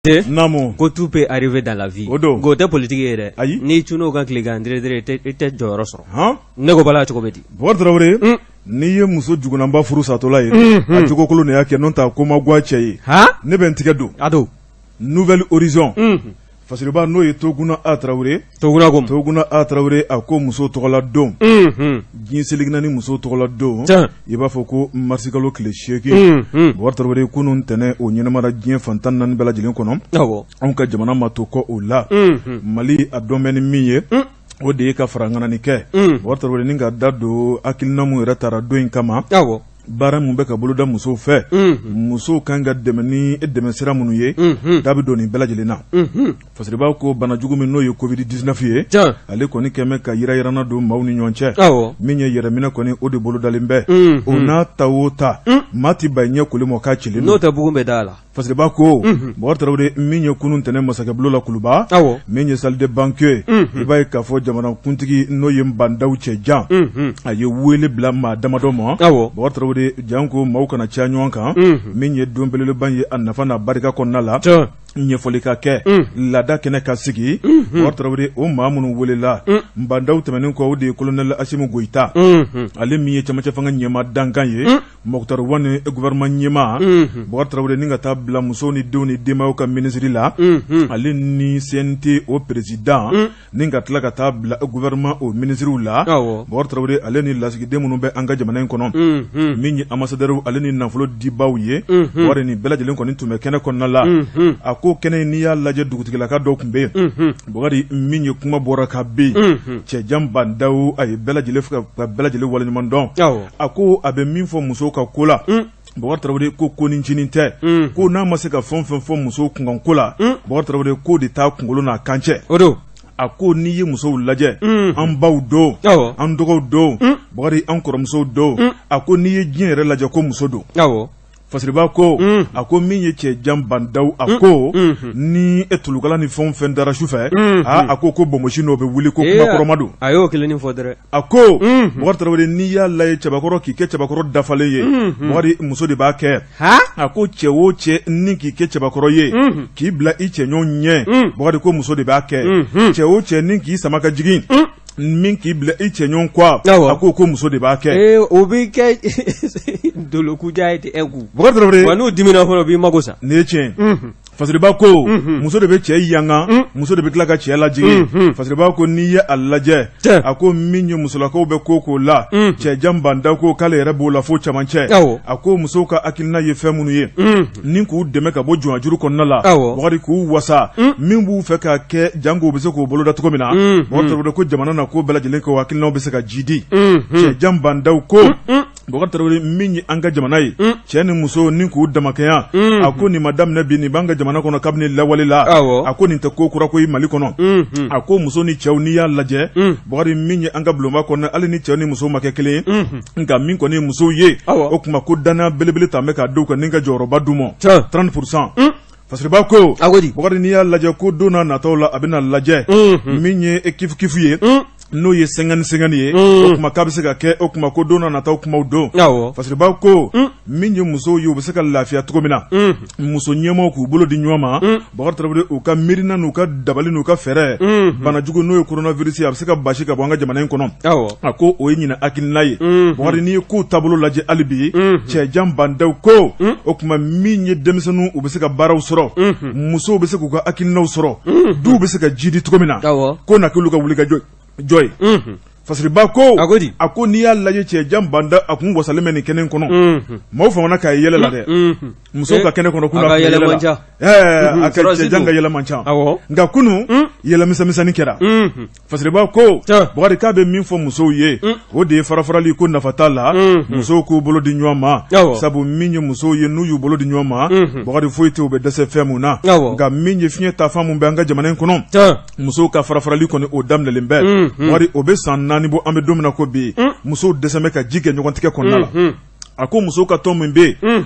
Naamu. Ko tout peut arriver dans la vie. O don. Nka o tɛ politique ye dɛ. Ayi. N'i cunna o kan tilegan dere dere, i tɛ jɔyɔrɔ sɔrɔ. Han. Ne ko Bala, cogo bɛ di? Bubakari Tarawele, n'i ye muso jugunanba furu satɔla ye, a jogokolon de y'a kɛ, n'o tɛ a ko ma goya cɛ ye. Han. Ne bɛ n tigɛ don. A don. Nouvel Horizon. Fasiriba, n'o ye Toguna A Tarawele. Toguna ko. Toguna A Tarawele, a ko muso tɔgɔla don. Diɲɛ seleke naani muso tɔgɔla don. I b'a fɔ ko marisikalo tile 8. Bubakari Tarawele, kunun ntɛnɛn o ɲɛnamara diɲɛ fan 14 bɛɛ lajɛlen kɔnɔ. Anw ka jamana ma to kɔ o la. Mali a dɔn bɛ ni min ye, o de ye ka farankanani kɛ. Bubakari Tarawele, ni ka da don hakilina mun yɛrɛ taara don in kama. Baara mun bɛ ka boloda musow fɛ, musow kan ka dɛmɛ ni dɛmɛ sira minnu ye, da bɛ don nin bɛɛ lajɛlen na. Fasiriba ko bana jugu min n'o ye Covid 19 ye, ale kɔni kɛmɛ ka yira yirana don maaw ni ɲɔgɔn cɛ. Min ye yɛrɛminɛ kɔni, o de bolodalen bɛ. O n'a ta o ta, maa tɛ ba ɲɛ koli mɔ k'a cilen. N'o tɛ, bugun bɛ da la. Fasiriba ko Bubakari Tarawele, min ye kunun ntɛnɛn masakɛbulon la Kuluba, min ye salle de banquet, i b'a ye k'a fɔ jamanakuntigi n'o ye Ba Ndaw Cɛjan, a ye wele bila maa damadɔ ma. Bubakari Tarawele, janko maaw kana caya ɲɔgɔn kan. Min ye don belebeleba ye, a nafa n'a barika kɔnɔna la, ɲɛfɔli ka kɛ, laada kɛnɛ ka sigi. Bubakari Tarawele, o maa minnu welela, Ba Ndaw tɛmɛnen kɔ, o de ye colonel Asimi Goyita, ale min ye cɛmancɛ fanga ɲɛmaa dankan ye, Moctar Ouane, gouvernement ɲɛmaa. Bubakari Tarawele, ni ka taa bila musow ni denw ni denbayaw ka minisiri la, ale ni CNT o président, ni ka tila ka taa bila gouvernement o minisiriw la. Bubakari Tarawele, ale ni lasigiden minnu bɛ an ka jamana in kɔnɔ, min ye ambassadeur ale ni nafolo dibaw ye, wari nin bɛɛ lajɛlen kɔni tun bɛ kɛnɛ kɔnɔna la. A ko kɛnɛ, n'i y'a lajɛ, dugutigilaka dɔw tun bɛ yen. Bubakari, min ye kuma bɔra ka bin, Cɛjan Ba Ndaw, a ye bɛɛ lajɛlen ka bɛɛ lajɛlen waleɲuman dɔn. A ko a bɛ min fɔ musow ka ko la, Bubakari Tarawele, ko ni ncinin tɛ, ko n'a ma se ka fɛn fɛn fɔ musow kunkan ko la, Bubakari Tarawele, ko de t'a kunkolo n'a kan cɛ. O don. A ko n'i ye musow lajɛ, an baw don, an dɔgɔw don, Bubakari, an kɔrɔmusow don. A ko n'i ye diɲɛ yɛrɛ lajɛ, ko muso don. Fasiriba ko, a ko min ye Cɛjan Ba Ndaw, a ko ni e tulukala ni fɛn fɛn dara su fɛ, aa, a ko bonbosi n'o bɛ wuli, ko kuma kɔrɔma don. A y'o kelen fɔ dɛ. A ko Bubakari Tarawele, n'i y'a lajɛ, cɛbakɔrɔ k'i kɛ cɛbakɔrɔ dafalen ye, Bubakari, muso de b'a kɛ. A ko cɛ o cɛ ni k'i kɛ cɛbakɔrɔ ye, k'i bila i cɛɲɔgɔn ɲɛ, Bubakari, ko muso de b'a kɛ. Cɛ o cɛ ni k'i sama ka jigin, min k'i bila i cɛɲɔgɔn kɔ, a ko muso de b'a kɛ. O bɛ kɛ dolokuja ye ten ku. Bubakari Tarawele, wa n'u dimina fɔlɔ, u b'i mago sa. Nin ye tiɲɛ. Fasiriba ko muso de bɛ cɛ yanga, muso de bɛ tila ka cɛ lajigin. Fasiriba ko n'i ye a lajɛ, a ko min ye musolakaw bɛ ko ko la, Cɛjan Ba Ndaw ko k'ale yɛrɛ b'o la fo camancɛ. A ko musow ka hakilina ye fɛn minnu ye, ni k'u dɛmɛ ka bɔ jɔnjuru kɔnɔna la, Bubakari, k'u wasa, min b'u fɛ ka kɛ, janko u bɛ se k'o boloda cogo min na. Bubakari Tarawele ko jamana na ko bɛɛ lajɛlen kɛ, o hakilinaw bɛ se ka jidi. Cɛjan Ba Ndaw ko Bubakari Tarawele, min ye an ka jamana ye, cɛ ni muso ni k'u damakɛya, a ko nin ma daminɛ bi, nin b'an ka jamana kɔnɔ kabini lawale la. A ko nin tɛ ko kura ko ye Mali kɔnɔ. A ko muso ni cɛw, n'i y'a lajɛ, Bubakari, min ye an ka bulonba kɔnɔ, hali ni cɛw ni muso ma kɛ kelen ye, nka min kɔni ye musow ye, o tuma ko danaya belebele ta bɛ ka d'u kan ni ka jɔyɔrɔba d'u ma, 30%. Fasiriba ko Bubakari, n'i y'a lajɛ, ko don n'a nataw la, a bɛna lajɛ min ye kifu-kifu ye, n'o ye 50-50 ye, o tuma k'a bɛ se ka kɛ. O tuma ko don n'a nataw kumaw don. Fasiriba ko min ye musow ye, u bɛ se ka lafiya cogo min na, muso ɲɛmaaw k'u bolo di ɲɔgɔn ma, Bubakari Tarawele, u ka miirina n'u ka dabali n'u ka fɛɛrɛ, banajugu n'o ye coronavirus ye, a bɛ se ka basi ka bɔ an ka jamana in kɔnɔ. A ko o ye ɲinɛ hakilina ye. Bubakari, n'i ye kow taabolo lajɛ hali bi, Cɛjan Ba Ndaw ko o tuma min ye denmisɛnninw, u bɛ se ka baaraw sɔrɔ, musow bɛ se k'u ka hakilinaw sɔrɔ, duw bɛ se ka jidi cogo min na, ko na k'olu ka wuli ka jɔ ye. Fasiriba ko a ko n'i y'a lajɛ, Cɛjan Ba Ndaw, a kun wasalen bɛ nin kɛnɛ in kɔnɔ, maaw famana k'a ye yɛlɛ la dɛ, musow ka kɛnɛ kɔnɔ, kunun a yɛlɛ man ca, a ka Cɛjan ka yɛlɛ man ca, nka kunun yɛlɛ misɛnmisɛnnin kɛra. Fasiriba ko Bubakari, k'a bɛ min fɔ musow ye, o de ye farafarali ko nafa t'a la, musow k'u bolo di ɲɔgɔn ma, sabu min ye musow ye, n'u y'u bolo di ɲɔgɔn ma, Bubakari, foyi tɛ u bɛ dɛsɛ fɛn mun na. Nka min ye fiɲɛ taafan mun bɛ an ka jamana in kɔnɔ, musow ka farafarali kɔni, o daminɛlen bɛ. Bubakari, o bɛ san 4 bɔ, an bɛ don min na ko bi, musow dɛsɛ bɛ ka ji kɛ ɲɔgɔn tigɛ kɔnɔna la. A ko musow ka tɔn min bɛ yen,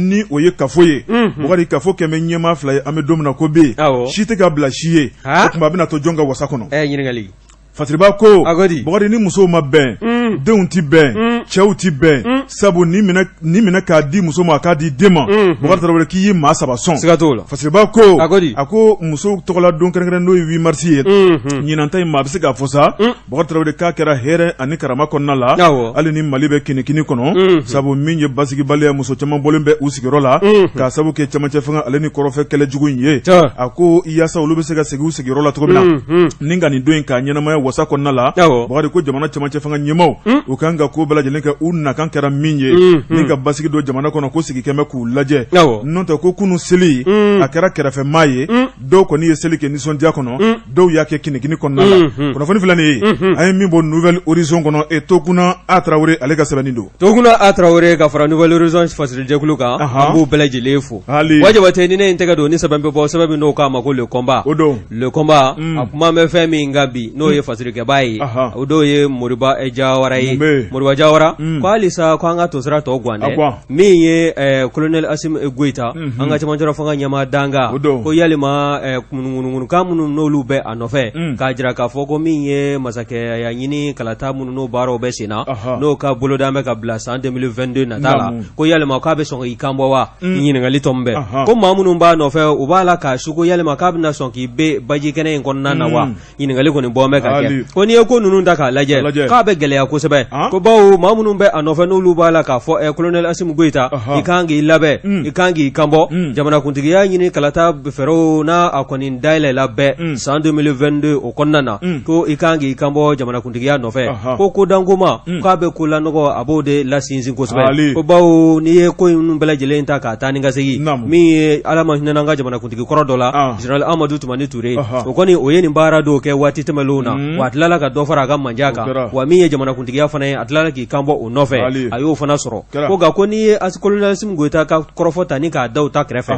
ni o ye kafo ye, Bubakari, kafo kɛmɛ ɲɛmaa 2 ye, an bɛ don min na ko bi, si tɛ ka bila si ye. O tuma a bɛna to jɔn ka wasa kɔnɔ? Ɲininkali. Fasiriba ko Bukari ni musow ma bɛn denw tɛ bɛn cɛw tɛ bɛn sabu nin minɛ k'a di muso ma a k'a di den ma Bukari Tarawele k'i ye maa saba sɔn siga t'o la Fasiriba ko a ko musow tɔgɔla don kɛrɛnkɛrɛn n'o ye 8 mars ye ɲinan ta in ma a bɛ se k'a fɔ sa Bukari Tarawele k'a kɛra hɛrɛ ani karama kɔnɔna la hali ni Mali bɛ kinikini kɔnɔ sabu min ye basigibaliya muso caman bɔlen bɛ u sigiyɔrɔ la k'a sabu kɛ cɛmancɛ fanga ale ni kɔrɔnfɛ kɛlɛ jugu in ye a ko yaasa olu bɛ se ka segin u sigiyɔrɔ la cogo min na ni ka nin don in k'a ɲɛnamaya wasa kɔnɔna la Bukari ko jamana cɛmancɛ fanga ɲɛmaaw u kan ka ko bɛɛ lajɛlen kɛ u nakan kɛra min ye ni ka basigi don jamana kɔnɔ ko sigi kɛmɛ k'u lajɛ n'o tɛ ko kunun seli a kɛra kɛrɛfɛmaa ye dɔw kɔni ye seli kɛ nisɔndiya kɔnɔ dɔw y'a kɛ kinikini kɔnɔna la kunnafoni filɛ nin ye an ye min bɔ Nouvel Horizon kɔnɔ e Tokuna A Tarawele ale ka sɛbɛnni don Tokuna A Tarawele ka fara Nouvel Horizon fasirijɛkulu kan an b'u bɛɛ lajɛlen fo wa Jabate ni ne ye n tɛgɛ don ni sɛbɛn bɛ bɔ sɛbɛn min n'o k'a ma ko Le Combat o don Le Combat a kuma bɛ fɛn min kan bi n'o ye fasirikɛbaa ye o dɔw ye Moriba Jawara ye Moriba Jawara ko halisa ko an ka tosira tɔ gan dɛ min ye colonel Asimi Goyita an ka cɛmancɛrɔ fanga ɲɛmaa dankan ko yalima ŋunuŋunukan minnu n'olu bɛ a nɔfɛ k'a jira k'a fɔ ko min ye masakɛya ɲini kalata minnu n'o baaraw bɛ sen na n'o ka boloda bɛ ka bila san 2022 nata la ko yalima k'a bɛ sɔn k'i kan bɔ wa ɲininkali tɔ min bɛ ko maa minnu b'a nɔfɛ u b'a la k'a su ko yalima k'a bɛna sɔn k'i bɛ baji kɛnɛ in kɔnɔna na wa ɲininkali kɔni bɔ bɛ ka kɛ ko n'i ye ko ninnu ta k'a lajɛ k'a bɛ gɛlɛya kosɛbɛ ko bawo maa minnu bɛ a nɔfɛ n'olu b'a la k'a fɔ colonel Asimi Goyita i kan k'i labɛn i kan k'i kanbɔ jamanakuntigiya ɲini kalata fɛɛrɛw n'a a kɔni dayɛlɛla bɛɛ san 2022 o kɔnɔna na ko i kan k'i kanbɔ jamanakuntigiya nɔfɛ ko ko dankoma k'a bɛ ko lanɔgɔ a b'o de lasinsin kosɛbɛ ko bawo n'i ye ko ninnu bɛɛ lajɛlen ta k'a taa ni ka segin min ye Ala ma hinɛna an ka jamanakuntigi kɔrɔ dɔ la général Amadu Tumani Ture o kɔni o ye nin baara dɔw kɛ waati tɛmɛnlenw na wa a tilala ka dɔ fara a ka manja kan wa min ye jamanakuntigiya fana ye a tilala k'i kanbɔ o nɔfɛ a y'o fana sɔrɔ ko nka ko n'i ye colonel Asimi Goyita ka kɔrɔfɔ ta ni k'a da u ta kɛrɛfɛ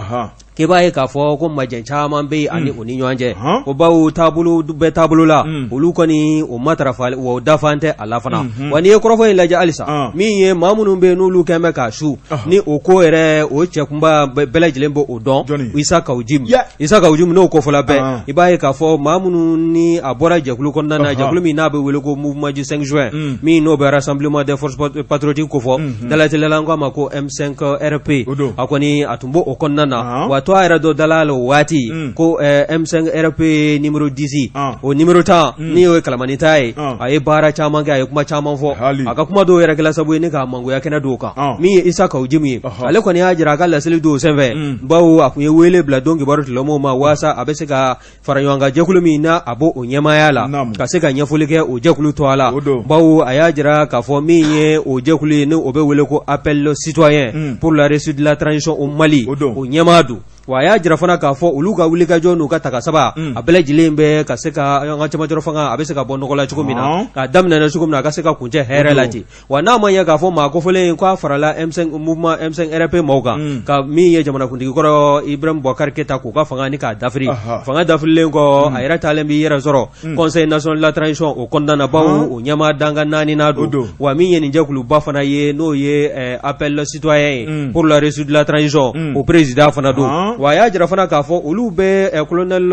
k'i b'a ye k'a fɔ ko majɛ caman bɛ yen ani o ni ɲɔgɔn cɛ ko bawo taabolo bɛ taabolo la olu kɔni o matarafa wa o dafan tɛ a la fana wa n'i ye kɔrɔfɔ in lajɛ halisa min ye maa minnu bɛ yen n'olu kɛn bɛ k'a su ni o ko yɛrɛ o cɛkunba bɛɛ lajɛlen bɛ o dɔn Isa Kawu Jim Isa Kawu Jim n'o kofɔla bɛɛ i b'a ye k'a fɔ maa minnu ni a bɔra jɛkulu kɔnɔna na jɛkulu min n'a bɛ wele ko mouvement du 5 juin min n'o bɛ rassemblement des forces patriotiques kofɔ dalateliyala an k'a ma ko M5 RP a kɔni a tun b'o o kɔnɔna na wa tɔgɔ yɛrɛ dɔ dala la o waati ko M5 RP numéro 10 o numéro 10 ni y'o ye kalamani ta ye a ye baara caman kɛ a ye kuma caman fɔ a ka kuma dɔw yɛrɛ kɛla sababu ye ni k'a mangoya kɛnɛ dɔw kan min ye Isa Kawu Jim ye ale kɔni y'a jira a ka laseli dɔw senfɛ bawo a tun ye wele bila don kibaru tigilamɔgɔw ma waasa a bɛ se ka fara ɲɔgɔn kan jɛkulu min n'a a b'o o ɲɛmaaya la ka se ka ɲɛfɔli kɛ o jɛkulu tɔgɔ la bawo a y'a jira k'a fɔ min ye o jɛkulu ye ni o bɛ wele ko appel citoyen pour la réussite de la transition au Mali o ɲɛmaa don wa a y'a jira fana k'a fɔ olu ka wulikajɔ n'u ka taga saba a bɛɛ lajɛlen bɛ ka se ka an ka cɛmancɛrɔ fanga a bɛ se ka bɔ nɔgɔ la cogo min na k'a daminɛ cogo min na a ka se ka kuncɛ hɛrɛ la ten wa n'a ma ɲɛ k'a fɔ maa kofɔlen k'a farala M5 mouvement M5 RP maaw kan ka min ye jamanakuntigi kɔrɔ Ibrahim Boubacar Keita k'u ka fanga ni k'a dafiri fanga dafirilen kɔ a yɛrɛ taalen b'i yɛrɛ sɔrɔ Conseil national de la transition o kɔnɔna na bawo o ɲɛmaa dankan naaninan don wa min ye nin jɛkuluba fana ye n'o ye appel citoyen ye pour la réussite de la transition o président fana don wa a y'a jira fana k'a fɔ olu bɛ colonel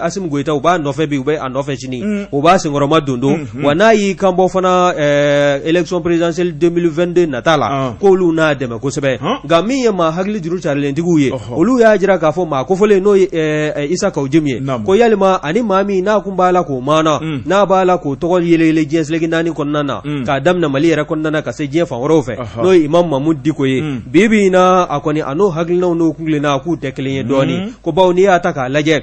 Asimi Goyita u b'a nɔfɛ bi u bɛ a nɔfɛ sini u b'a senkɔrɔma don don wa n'a y'i kan bɔ fana élection présidentielle 2022 nata la k'olu n'a dɛmɛ kosɛbɛ nka min ye maa hakili juru carilentigiw ye olu y'a jira k'a fɔ maa kofɔlen n'o ye Isa Kawu Jim ye ko yalima ani maa min n'a kun b'a la k'o maana n'a b'a la k'o tɔgɔ yeleyele diɲɛ seleke naani kɔnɔna na k'a daminɛ Mali yɛrɛ kɔnɔna na ka se diɲɛ fan wɛrɛw fɛ n'o ye Imam Mamudu Diko ye bi bi in na a kɔni a n'o hakilinaw n'o kuntilenna k'u tɛ kelen ye dɔɔnin ko bawo n'i y'a ta k'a lajɛ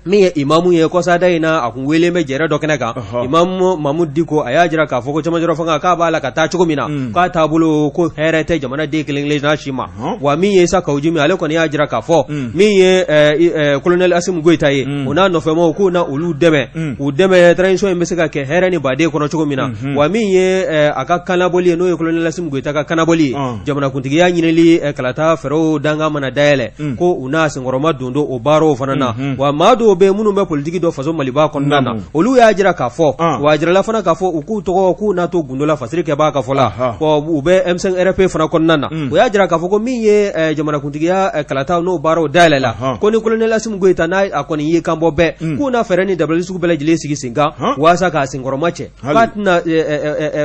min ye imamu ye kɔsada in na a kun wele bɛ jɛrɛ dɔ kɛnɛ kan imamu Mamudu Diko a y'a jira k'a fɔ ko cɛmancɛrɔ fanga k'a b'a la ka taa cogo min na k'a taabolo ko hɛrɛ tɛ jamanaden kelen kelenna si ma wa min ye Isa Kawu Jim ale kɔni y'a jira k'a fɔ min ye colonel Asimi Goyita ye o n'a nɔfɛmaw k'u na olu dɛmɛ k'u dɛmɛ transition in bɛ se ka kɛ hɛrɛ ni baden kɔnɔ cogo min na wa min ye a ka kannabɔli ye n'o ye colonel Asimi Goyita ka kannabɔli ye jamanakuntigiya ɲinili kalata fɛɛrɛw dankan mana dayɛlɛ ko u n'a senkɔrɔma don don o baaraw fana na wa maa dɔw ko bɛ minnu bɛ politiki dɔn faso Maliba kɔnɔna na, olu y'a jira k'a fɔ, wa a jirala fana k'a fɔ u k'u tɔgɔ k'u n'a to gundo la fasirikɛbaa ka fɔ la, u bɛ M5 RFP fana kɔnɔna na. U y'a jira k'a fɔ ko min ye jamanakuntigiya kalata n'o baaraw dayɛlɛla, ko ni colonel Asimi Goyita n'a a kɔni ye kanbɔ bɛɛ, k'u na fɛɛrɛ ni dabali sugu bɛɛ lajɛlen sigi sen kan walasa k'a senkɔrɔma cɛ, k'a tɛna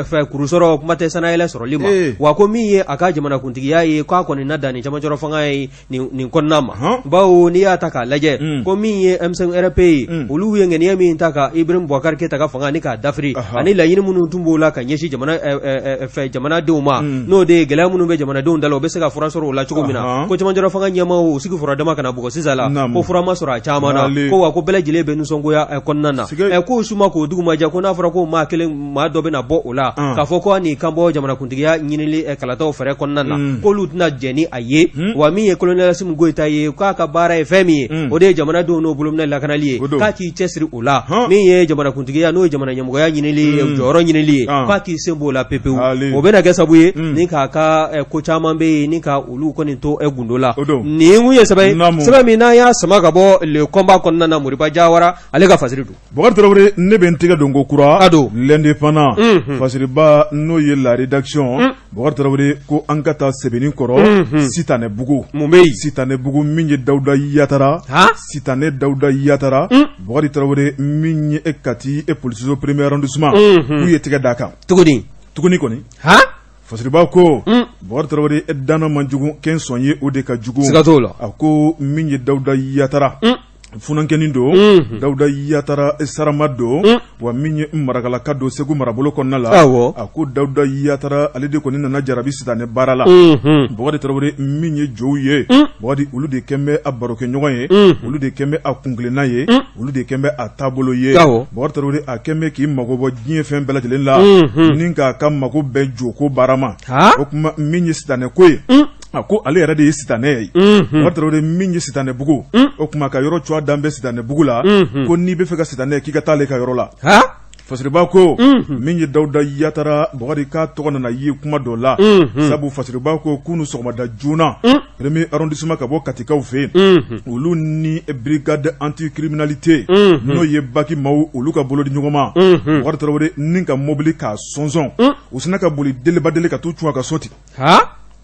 fɛ kuru sɔrɔ, kuma tɛ sanayɛlɛ sɔrɔli ma. Wa ko min ye a ka jamanakuntigiya ye, k'a kɔni na dan ni camancɛrɔ fanga ye nin kɔnɔna ma, bawo n'i y'a ta k'a lajɛ, ko min ye M5 RFP ye, olu ye ŋaniya min ta ka Ibrahim Boubacar Keita ka fanga ni k'a dafiri, ani laɲini minnu tun b'o la ka ɲɛsin jamana fɛ jamanadenw ma, n'o de ye gɛlɛya minnu bɛ jamanadenw da la, u bɛ se ka fura sɔrɔ o la cogo min na, ko camancɛrɔ fanga ɲɛmaaw u sigi fura dama kana bugɔ sisan la, ko fura ma sɔrɔ a caman na, ko wa ko bɛɛ lajɛlen bɛ nisɔngoya kɔnɔna na, ko su ma ko dugu ma jɛ, ko n'a fɔra ko maa kelen maa dɔ bɛna bɔ o la k'a fɔ ko nin kan bɔ jamanakuntigiya ɲinili kalataw fɛɛrɛ kɔnɔna na, k'olu tɛna jɛn ni a ye. Wa min ye colonel Asimi Goyita ye, k'a ka baara ye fɛn min ye, o de ye jamanadenw n'o bolominɛ lakanali ye, k'a k'i cɛsiri o la. Min ye jamanakuntigiya n'o ye jamana ɲɛmɔgɔya ɲinili ye, jɔyɔrɔ ɲinili ye, k'a k'i sen b'o la pepewu. O bɛna kɛ sabu ye ni k'a ka ko caman bɛ yen ni ka olu kɔni to gundo la. Nin kun ye sɛbɛn ye, sɛbɛn min n'an y'a sama ka bɔ Le Combat kɔnɔna na, Moriba Jawara ale ka fasiri don. Bɔkari Tarawele, ne bɛ n tɛgɛ don ko kura a don L'Indépendant fasiriba, n'o ye La Rédaction. Bɔkari Tarawele ko an ka taa Sebenikɔrɔ Sitanɛbugu. Mun bɛ yen? Sitanɛbugu, min ye Dawuda Yatara, Sitanɛ Dawuda Yatara. Bɔkari Tarawele, min ye e Kati e polisiso premier arrondissement, k'u ye tɛgɛ d'a kan. Cogo di? Tuguni kɔni. Fasiriba ko, Bɔkari Tarawele, e danna man jugu kɛ sɔn ye, o de ka jugu. Siga t'o la. A ko min ye Dawuda Yatara, funankɛnin don, Dawuda Yatara sarama don, wa min ye Marakalaka don Segu marabolo kɔnɔna la. A ko Dawuda Yatara, ale de kɔni nana jarabi sitanɛ baara la. Bɔkari Tarawele, min ye jow ye, Bɔkari, olu de kɛn bɛ a barokɛɲɔgɔn ye, olu de kɛn bɛ a kunkilenna ye, olu de kɛn bɛ a taabolo ye. Bɔkari Tarawele, a kɛn bɛ k'i mago bɔ diɲɛ fɛn bɛɛ lajɛlen la ni k'a ka mago bɛɛ joko baara ma. O tuma min ye sitanɛ ko ye, a ko ale yɛrɛ de ye sitanɛ ye. Bɔkari Tarawele, min ye Sitanɛbugu, o tuma ka yɔrɔ cogoya dan bɛ Sitanɛbugu la, ko n'i bɛ fɛ ka sitanɛ, k'i ka taa ale ka yɔrɔ la. Fasiriba ko min ye Dawuda Yatara, Bɔkari, k'a tɔgɔ nana ye kuma dɔ la, sabu Fasiriba ko kunun sɔgɔmada joona, premier arrondissement ka bɔ Katikaw fɛ yen, olu ni brigade anticriminalité, n'o ye BAC maaw, olu ka bolo di ɲɔgɔn ma, Bɔkari Tarawele, ni ka mobili k'a sɔnsɔn, u sinna ka boli delibadeli ka t'u cun a ka so ten.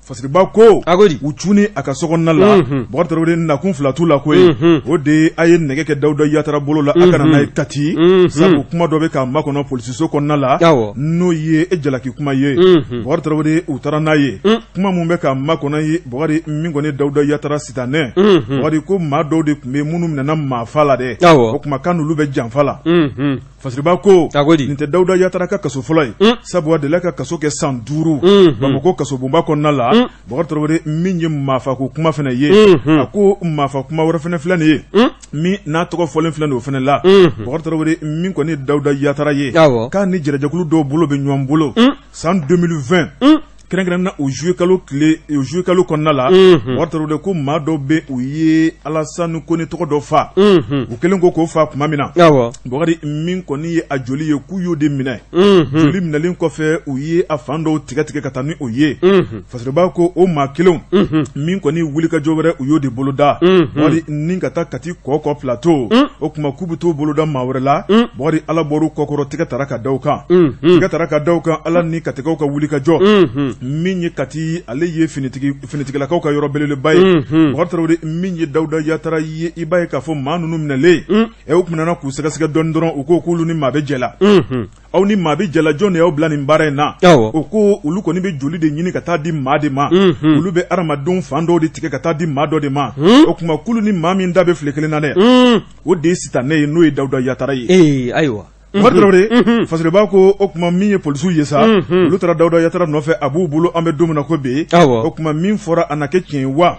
Fasiriba ko u cunni a ka so kɔnɔna la, Bɔkari Tarawele, nakun fila t'u la ko ye, o de ye a ye nɛgɛ kɛ Dawuda Yatara bolo la, a ka na n'a ye Kati, sabu kuma dɔ bɛ k'a makɔnɔ polisiso kɔnɔna la, n'o ye e jalaki kuma ye. Bɔkari Tarawele, u taara n'a ye, kuma min bɛ k'a makɔnɔ ye, Bɔkari, min kɔni Dawuda Yatara sitanɛ, Bɔkari, ko maa dɔw de tun bɛ minnu minɛna maafa la dɛ, o tuma k'a n'olu bɛ janfa la. Fasiriba ko nin tɛ Dawuda Yatara ka kaso fɔlɔ ye, sabu a delila ka kaso kɛ san 5 Bamakɔ kasobonba kɔnɔna la. Bɔkari Tarawele, min ye maafako kuma fana ye, a ko maafa kuma wɛrɛ fana filɛ nin ye, min n'a tɔgɔ fɔlen filɛ nin o fana la. Bɔkari Tarawele, min kɔni Dawuda Yatara ye, k'a ni jɛrɛjɛkulu dɔw bolo bɛ ɲɔgɔn bolo san 2020, kɛrɛnkɛrɛn na o juillet kalo tile, o juillet kalo kɔnɔna la. Bɔkari Tarawele ko maa dɔw bɛ, u ye Alasani Kone tɔgɔ dɔ fa. U kɛlen ko k'o fa tuma min na, Bɔkari, min kɔni ye a joli ye, k'u y'o de minɛ. Joli minɛlen kɔfɛ, u ye a fan dɔw tigɛ tigɛ ka taa ni o ye. Fasiriba ko o maa kelenw, min kɔni wulikajɔ wɛrɛ, u y'o de boloda, Bɔkari, ni ka taa Kati Kɔkɔ Plateau. O tuma k'u bɛ t'o boloda maa wɛrɛ la. Bɔkari, Ala bɔr'u kɔkɔrɔ, tɛgɛ tara ka da u kan, tɛgɛ tara ka da u kan. Ala ni Katikaw ka wulikajɔ, min ye Kati, ale ye finitigilakaw ka yɔrɔ belebeleba ye. Bɔkari Tarawele, min ye Dawuda Yatara ye, i b'a ye k'a fɔ maa ninnu minɛlen, u tun nana k'u sɛgɛsɛgɛ dɔɔni dɔrɔn, u ko k'olu ni maa bɛ jɛ la. Aw ni maa bɛ jɛ la, jɔn de y'aw bila nin baara in na? O ko olu kɔni bɛ joli de ɲini ka taa di maa de ma, olu bɛ hadamadenw fan dɔw de tigɛ ka taa di maa dɔ de ma. O tuma k'olu ni maa min da bɛ file kelen na dɛ, o de ye sitanɛ ye, n'o ye Dawuda Yatara ye. Ayiwa. Bɔkari Tarawele, Fasiriba ko o tuma min ye polisiw ye sa, olu taara Dawuda Yatara nɔfɛ, a b'u bolo, an bɛ don min na ko bi. O tuma min fɔra, a na kɛ tiɲɛ ye wa?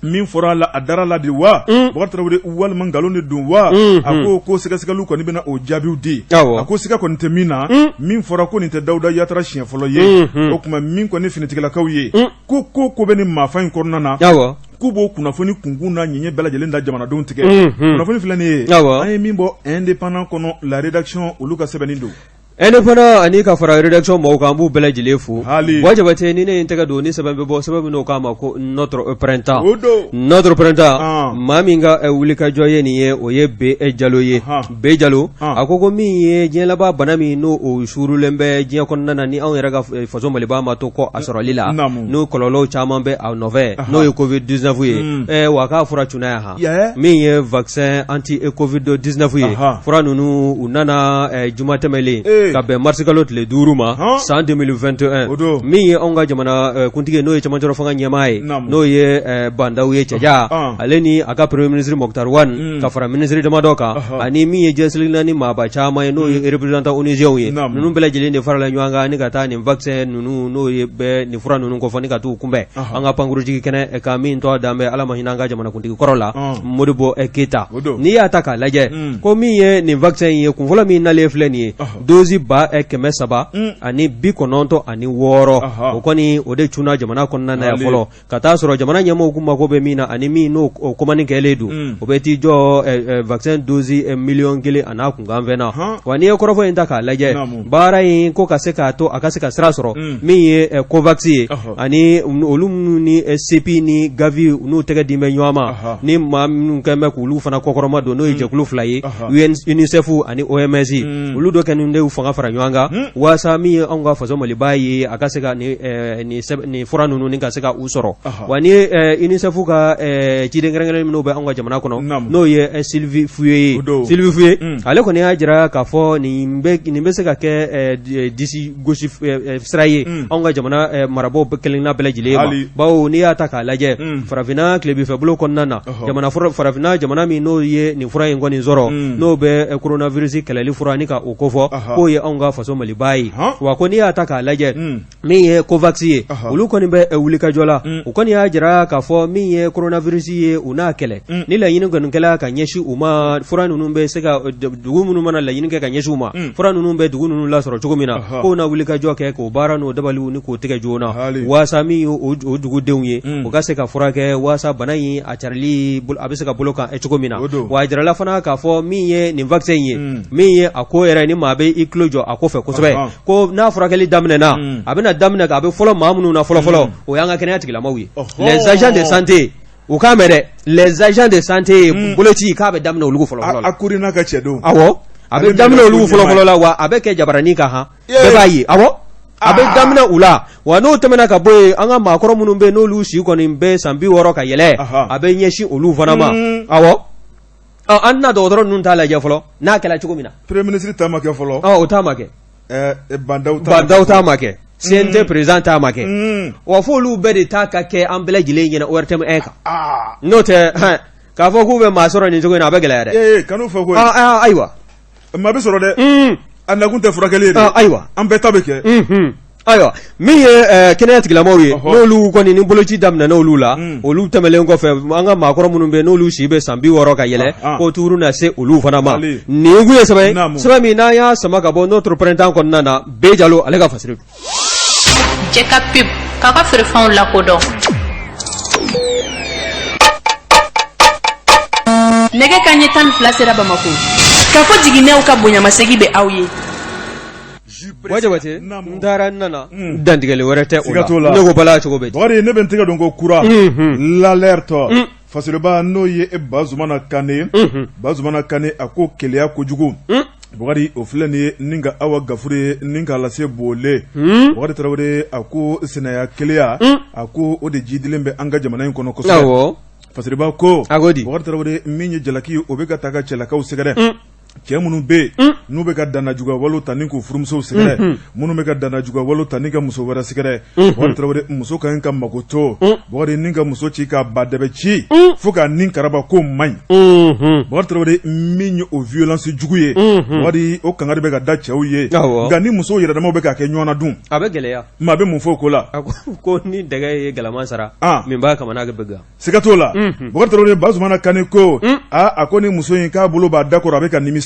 Min fɔra a la, a dara la de wa, Bɔkari Tarawele, walima nkalon de don wa? A ko ko sɛgɛsɛgɛliw kɔni bɛna o jaabiw di. A ko siga kɔni tɛ min na, min fɔra ko nin tɛ Dawuda Yatara siɲɛ fɔlɔ ye. O tuma min kɔni finitigilakaw ye, ko ko ko bɛ nin maafa in kɔnɔna na, k'u b'o kunnafoni kunkun n'a ɲɛɲɛ bɛɛ lajɛlen da jamanadenw tigɛ. Kunnafoni filɛ nin ye, an ye min bɔ Indépendant kɔnɔ, La Rédaction, olu ka sɛbɛnni don. Indépendant ani ka fara rédaction mɔgɔw kan, an b'u bɛɛ lajɛlen fo. Buwa Jabate, ni ne ye n tɛgɛ don ni sɛbɛn bɛ bɔ, sɛbɛn min n'o k'a ma ko Notre Printemps. O don. Notre Printemps, maa min ka wulikajɔ ye nin ye, o ye B Jalo ye. B Jalo, a ko min ye diɲɛ laban bana min n'o o suurulen bɛ diɲɛ kɔnɔna na, ni anw yɛrɛ ka faso Maliba ma to kɔ a sɔrɔli la, n'o kɔlɔlɔw caman bɛ a nɔfɛ, n'o ye Covid 19 ye, wa k'a fura cunna yan han. Min ye vaccin anti Covid 19 ye, fura ninnu u nana juma tɛmɛlen ka bɛn marisikalo tile 5 ma san 2021. Min ye anw ka jamana kuntigi n'o ye cɛmancɛrɔ fanga ɲɛmaa ye, n'o ye Ba Ndaw ye cɛja, ale ni a ka premier ministre Moctar Ouane ka fara minisiri damadɔ kan, ani min ye diɲɛ seleke naani maaba caman ye, n'o ye représentant onusienw ye, ninnu bɛɛ lajɛlen de farala ɲɔgɔn kan ni ka taa nin vaccin ninnu, n'o ye bɛ nin fura ninnu kofɔ, ni ka t'u kunbɛn an ka pankurujigi kɛnɛ kan min tɔgɔ dan bɛ Ala ma hinɛ an ka jamanakuntigi kɔrɔ la Modibo Keyita. N'i y'a ta k'a lajɛ, ko min ye nin vaccin in ye, kunfɔlɔ min nalen filɛ nin ye, dose 396,000, o kɔni o de cunna jamana kɔnɔna na yan fɔlɔ, ka taa sɔrɔ jamana ɲɛmɔgɔw kun mako bɛ min na ani min n'o commande kɛlen don, o bɛ t'i jɔ vaccin dose miliyɔn kelen a n'a kunkanfɛn na. Wa n'i ye kɔrɔfɔ in ta k'a lajɛ, baara in ko ka se k'a to a ka se ka sira sɔrɔ, min ye COVAX ye ani olu minnu ni CEPI ni Gavi n'u tɛgɛ di bɛ ɲɔgɔn ma, ni maa minnu kɛlen bɛ k'olu fana kɔkɔrɔma don, n'o ye jɛkulu fila ye, UNICEF ani OMS, olu dɔ kɛlen de y'u fanga fara ɲɔgɔn kan waasa min ye anw ka faso Maliba ye, a ka se ka nin fura ninnu ni ka se ka u sɔrɔ. Wa ni UNICEF ka ciden kɛrɛnkɛrɛnnen minnu bɛ anw ka jamana kɔnɔ, n'o ye Sylvie Foué ye, Sylvie Foué, ale kɔni y'a jira k'a fɔ nin bɛ se ka kɛ disi gosi sira ye anw ka jamana marabaaw kelenna bɛɛ lajɛlen ma, bawo n'i y'a ta k'a lajɛ, farafinna tilebinfɛ bolo kɔnɔna na, jamana farafinna jamana min n'o ye nin fura in kɔni sɔrɔ, n'o bɛ coronavirus kɛlɛli fura ni ka o kofɔ, k'o ye anw ka faso Maliba ye. Wa ko n'i y'a ta k'a lajɛ, min ye COVAX ye, olu kɔni bɛ wulikajɔ la. U kɔni y'a jira k'a fɔ min ye coronavirus ye, u n'a kɛlɛ ni laɲini kɔni kɛla ka ɲɛsin u ma, fura ninnu bɛ se ka dugu minnu mana laɲini kɛ ka ɲɛsin u ma, fura ninnu bɛ dugu ninnu lasɔrɔ cogo min na, k'o na wulikajɔ kɛ k'o baara n'o dabaliw ni k'o tigɛ joona, waasa min ye o dugudenw ye, u ka se ka furakɛ, waasa bana in a carili a bɛ se ka bolo kan cogo min na. Wa a jirala fana k'a fɔ min ye nin vaccin in ye, min ye a ko yɛrɛ ni maa bɛ i tulo jɔ a ko fɛ kosɛbɛ, ko n'a furakɛli daminɛna, a bɛna daminɛ a bɛ fɔlɔ maa minnu na fɔlɔ fɔlɔ, o y'an ka kɛnɛya tigilamaw ye, les agents de santé. U k'a mɛn dɛ, les agents de santé, boloci k'a bɛ daminɛ olu fɔlɔ fɔlɔ la. A kori n'a ka cɛdenw. Awɔ, a bɛ daminɛ olu fɔlɔ fɔlɔ la, wa a bɛ kɛ jabaranin kan han, bɛɛ b'a ye. Awɔ, a bɛ daminɛ u la, wa n'o tɛmɛna ka bɔ yen, an ka maakɔrɔ minnu bɛ yen n'olu si kɔni bɛ san 60 ka yɛlɛ, a bɛ ɲɛsin olu fana ma. Awɔ, an tɛna dɔgɔtɔrɔ ninnu t'a lajɛ fɔlɔ n'a kɛra cogo min na. Premier ministre ta ma kɛ fɔlɔ. O ta ma kɛ. Ba Ndaw ta ma kɛ, CNT président ta ma kɛ, wa fo olu bɛɛ de ta ka kɛ an bɛɛ lajɛlen ɲɛna ORTM 1 kan. N'o tɛ, k'a fɔ k'u bɛ maa sɔrɔ nin cogo in na, a bɛ gɛlɛya dɛ. Ee, kan'o fɔ koyi. Ayiwa. Maa bɛ sɔrɔ dɛ. A nakun tɛ furakɛli ye dɛ. Ayiwa. An bɛɛ ta bɛ kɛ. Ayiwa, min ye kɛnɛya tigilamaw ye, n'olu kɔni ni boloci daminɛna olu la, olu tɛmɛnlen kɔfɛ, an ka maakɔrɔ minnu bɛ n'olu si bɛ san 60 ka yɛlɛ, ko tuuru na se olu fana ma. Nin kun ye sɛbɛn sɛbɛn min n'an y'a sama ka bɔ Notre Printemps kɔnɔna na, B Jalo ale ka fasiri. Cɛ ka pub k'a ka feerefɛnw lakodɔn. Nɛgɛ kanɲɛ 12 sera Bamakɔ. Kafo jiginɛw ka bonyamasegin bɛ aw ye. Buwa Jabate, n taara n nana, dantigɛli wɛrɛ tɛ o la. Ne ko bala cogo bɛ di? Bakari, ne bɛ n tɛgɛ don ko kura l'alerte Fasiriba, n'o ye Bazumana Kane. Bazumana Kane, a ko keleya kojugu, Bakari, o filɛ nin ye ni ka Awa Gafuru ye ni k'a lase bole. Bakari Tarawele, a ko sinaya keleya, a ko o de jidilen bɛ an ka jamana in kɔnɔ kosɛbɛ. Fasiriba ko, Bakari Tarawele, min ye jalaki, o bɛ ka taa ka cɛlakaw sɛgɛrɛ, cɛ minnu bɛ yen n'u bɛ ka dannajuguya walew ta ni k'u furumusow sɛgɛrɛ, minnu bɛ ka dannajuguya walew ta ni ka muso wɛrɛ sɛgɛrɛ. Bakari Tarawele, muso ka ɲi ka makoto, Bakari, ni ka muso ci k'a ba dɛbɛ ci fo k'a ni karaba, k'o man ɲi. Bakari Tarawele, min ye o violence jugu ye, Bakari, o kangari bɛ ka da cɛw ye, nka ni musow yɛrɛ damaw bɛ k'a kɛ ɲɔgɔn na dun, a bɛ gɛlɛya. Maa bɛ mun fɔ o ko la? Ko ni dɛgɛ ye galama sara, min b'a kamana bɛ gan. Siga t'o la. Bakari Tarawele, Bazumana Kane ko aa, a ko ni muso in k'a bolo b'a da kɔrɔ, a bɛ ka nimisa,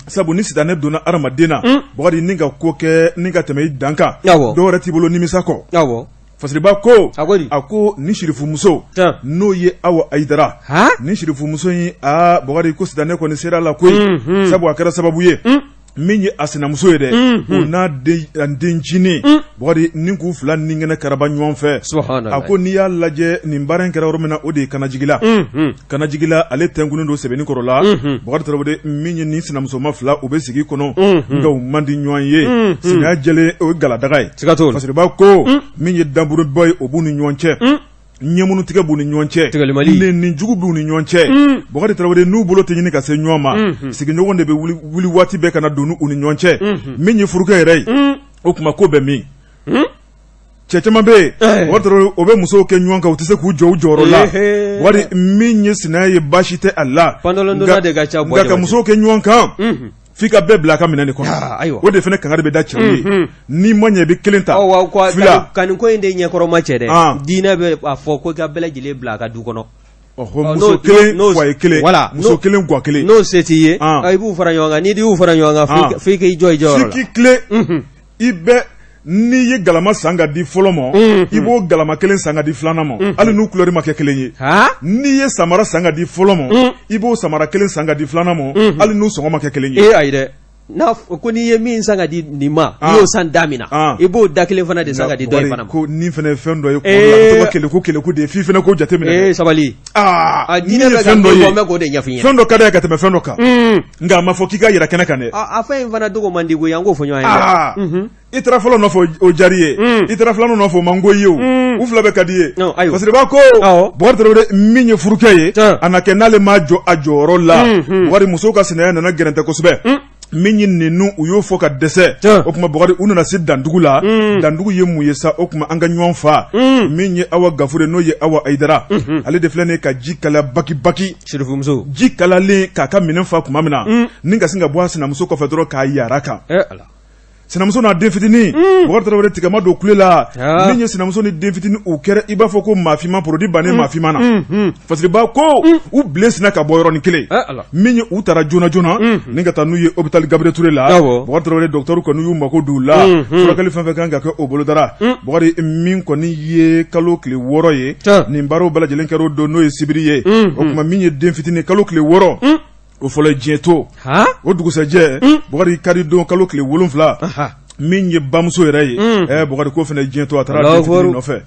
sabu ni sitanɛ donna hadamaden na, Bakari, ni ka ko kɛ ni ka tɛmɛ i dan kan, dɔw wɛrɛ t'i bolo nimisa kɔ. Fasiriba ko, a ko ni sirifumuso, n'o ye Awa Ayidara, ni sirifumuso in, aa Bakari, ko sitanɛ kɔni sera a la koyi, sabu a kɛra sababu ye. Min ye a sinamuso ye dɛ, o n'a dencinin Bukari ni k'u fila ni kɛnɛ karaba ɲɔgɔn fɛ. A ko n'i y'a lajɛ nin baara in kɛra yɔrɔ min na, o de ye Kanajigila. Kanajigila, ale tɛnkunnen don Sɛbɛnnikɔrɔ la. Bukari Tarawele, min ye nin sinamusoma fila, u bɛ sigi kɔnɔ, nka u man di ɲɔgɔn ye. Sinaya jɛlen, o ye galadaga ye. Fasiriba ko min ye danburubɔ ye, o b'u ni ɲɔgɔn cɛ, ɲɛmunu tigɛ b'u ni ɲɔgɔn cɛ, ni jugu b'u ni ɲɔgɔn cɛ. Bukari Tarawele, n'u bolo tɛ ɲini ka se ɲɔgɔn ma, sigiɲɔgɔn de bɛ wuli waati bɛɛ ka na don u ni ɲɔgɔn cɛ. Min ye furukɛ yɛrɛ ye, o tuma ko bɛ min? Cɛ caman bɛ yen, o bɛ musow kɛ ɲɔgɔn kan, u tɛ se k'u jɔ u jɔyɔrɔ la. Wari min ye sinaya ye, baasi tɛ a la, nka ka musow kɛ ɲɔgɔn kan, f'i ka bɛɛ bila a ka minɛn de kɔnɔ. Ayiwa, o de fana kangari bɛ da cɛw ye. N'i ma ɲɛ, i bɛ kelen ta. Fila ka nin ko in de ɲɛkɔrɔma cɛ dɛ. Diinɛ bɛ a fɔ ko i ka bɛɛ lajɛlen bila a ka du kɔnɔ. Muso kelen, foyer kelen, wala muso kelen, gwa kelen. N'o se t'i ye, i b'u fara ɲɔgɔn kan. N'i y'u fara ɲɔgɔn kan, f'i k'i jɔ i jɔyɔrɔ la, f'i k'i tilen. I bɛ n'i ye galama san ka di fɔlɔ ma, i b'o galama kelen san ka di filanan ma, hali n'u couleur ma kɛ kelen ye. N'i ye samara san ka di fɔlɔ ma, i b'o samara kelen san ka di filanan ma, hali n'u sɔngɔ ma kɛ kelen ye. Ayi dɛ, n'a ko n'i ye min san ka di nin ma, n'i y'o san da min na, i b'o da kelen fana de san ka di dɔ in fana ma. Ko nin fana ye fɛn dɔ ye, kuma la, keleku keleku de ye, f'i fana k'o jateminɛ. Ee, sabali. Aa, diinɛ bɛ fɛn dɔ ye, n bɛ k'o de ɲɛf'i ɲɛna. Fɛn dɔ ka d'a ye ka tɛmɛ fɛn dɔ kan, nka a ma fɔ k'i ka yira kɛnɛ kan dɛ. A fɛn in fana dogo man di koyi, an k'o fɔ ɲɔgɔn ye dɛ. I taara fɔlɔ nɔfɛ, o diyar'i ye. I taara filanan nɔfɛ, o man go i ye. O u fila bɛɛ ka di i ye. Fasiriba ko Bukari Tarawele, min ye furukɛ ye, a na kɛ n'ale ma jɔ a jɔyɔrɔ la. Bukari, musow ka sinaya nana gɛrɛntɛ kosɛbɛ. Min ye ninnu, u y'o fɔ ka dɛsɛ. O tuma Bukari, u nana se dandugu la. Dandugu ye mun ye sa? O tuma an ka ɲɔgɔn fa. Min ye Awa Gafure, n'o ye Awa Ayidara, ale de filɛ nin ye ka ji kalaya baki baki. Sirifumuso. Ji kalayalen k'a ka minɛn fa tuma min na, ni ka sin ka bɔ a sinamuso kɔfɛ dɔrɔn k'a yara kan. Sinamuso n'a den fitinin, Bukari Tarawele, tigɛma don kule la. Min ye sinamuso ni den fitinin, u kɛra i b'a fɔ ko maafinma produit bannen maafinma na. Fasiriba ko u bilen sinna ka bɔ yɔrɔnin kelen. Min ye u taara joona joona ni ka taa n'u ye hôpital Gabriel Touré la. Bukari Tarawele, docteur kɔni y'u mako don u la. Furakɛli fɛn fɛn kan ka kɛ, o bolodara. Bukari, min kɔni ye kalo tile 6 ye, nin baaraw bɛɛ lajɛlen kɛra o don, n'o ye sibiri ye. O tuma min ye den fitinin, kalo tile 6, o fɔlɔ ye diɲɛ to. O dugusɛjɛ, Bukari, kari don, kalo tile 7, min ye bamuso yɛrɛ ye, Bukari, ko fana diɲɛ to, a taara den fitinin nɔfɛ.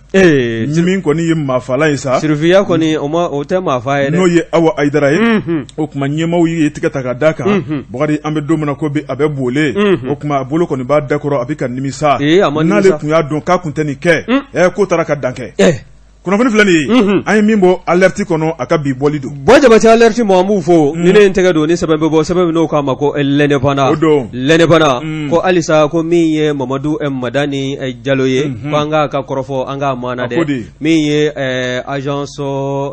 Min kɔni ye maafala ye sa, Sirifiya kɔni, o ma, o tɛ maafa ye dɛ. N'o ye Awa Ayidara ye. O tuma ɲɛmaaw ye tigɛ ta ka d'a kan. Bukari, an bɛ don min na ko bi, a bɛ bole. O tuma a bolo kɔni b'a da kɔrɔ, a bɛ ka nimisa. N'ale tun y'a dɔn k'a tun tɛ nin kɛ, ko taara ka dan kɛ. Kunnafoni filɛ nin ye, an ye min bɔ Alerte kɔnɔ, a ka bi bɔli don. Buwa Jabate, Alerte mɔgɔ, an b'u fo. Ni ne ye n tɛgɛ don ni sɛbɛn bɛ bɔ, sɛbɛn min n'o k'a ma ko L'Indépendant. O don. L'Indépendant ko halisa ko min ye Mamadu Madani Jalo ye, ko an k'a ka kɔrɔfɔ, an k'a maana dɛ. Min ye Agence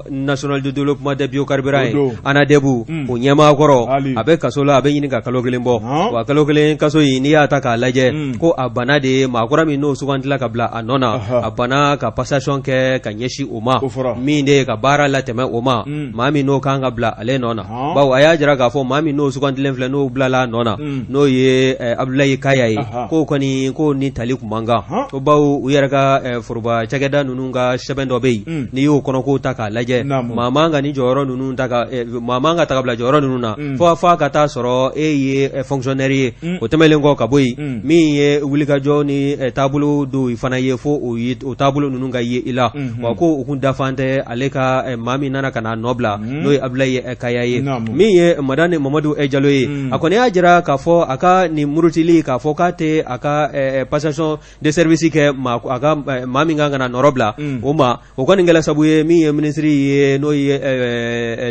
nationale de développement des biocarburants ye, ANADEB, o ɲɛmaa kɔrɔ, a bɛ kaso la, a bɛ ɲini ka kalo kelen bɔ. Wa kalo kelen kaso in, n'i y'a ta k'a lajɛ, ko a banna de ye maa kura min n'o sugandila ka bila a nɔ na, a banna ka passation kɛ ka ɲɛsin o ma, min de ye ka baara latɛmɛ o ma, maa min n'o kan ka bila ale nɔ na. Bawo a y'a jira k'a fɔ maa min n'o sugandilen filɛ, n'o bilala a nɔ na, n'o ye Abudulayi Kaya ye, k'o kɔni ko ni tali kun man kan, ko bawo u yɛrɛ ka foroba cakɛda ninnu ka sɛbɛn dɔ bɛ yen, n'i y'o kɔnɔko ta k'a lajɛ, maa man ka ni jɔyɔrɔ ninnu ta ka maa man ka ta ka bila jɔyɔrɔ ninnu na fo a ka taa sɔrɔ e ye fonctionnaire ye. O tɛmɛnen kɔ ka bɔ yen, min ye wulikajɔ ni taabolo dɔw fana ye, fo o taabolo ninnu ka ye i la. Wa ko u kun dafan tɛ ale ka maa min nana ka na nɔ bila, n'o ye Abudulayi Kaya ye. Min ye Madani Mamadu Jalo ye, a kɔni y'a jira k'a fɔ a ka nin murutili k'a fɔ k'a tɛ a ka passation de service kɛ a ka maa min kan ka na nɔrɔ bila o ma, o kɔni kɛla sabu ye min ye minisiri ye, n'o ye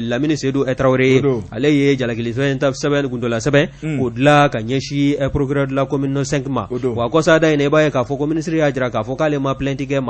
Lamini Sedu Tarawele ye, ale ye jalakili sɛbɛn kundola sɛbɛn k'o dilan ka ɲɛsin procureur de la commune no 5 ma. Wa kɔsada in na, i b'a ye k'a fɔ ko minisiri y'a jira k'a fɔ k'ale ma plainte kɛ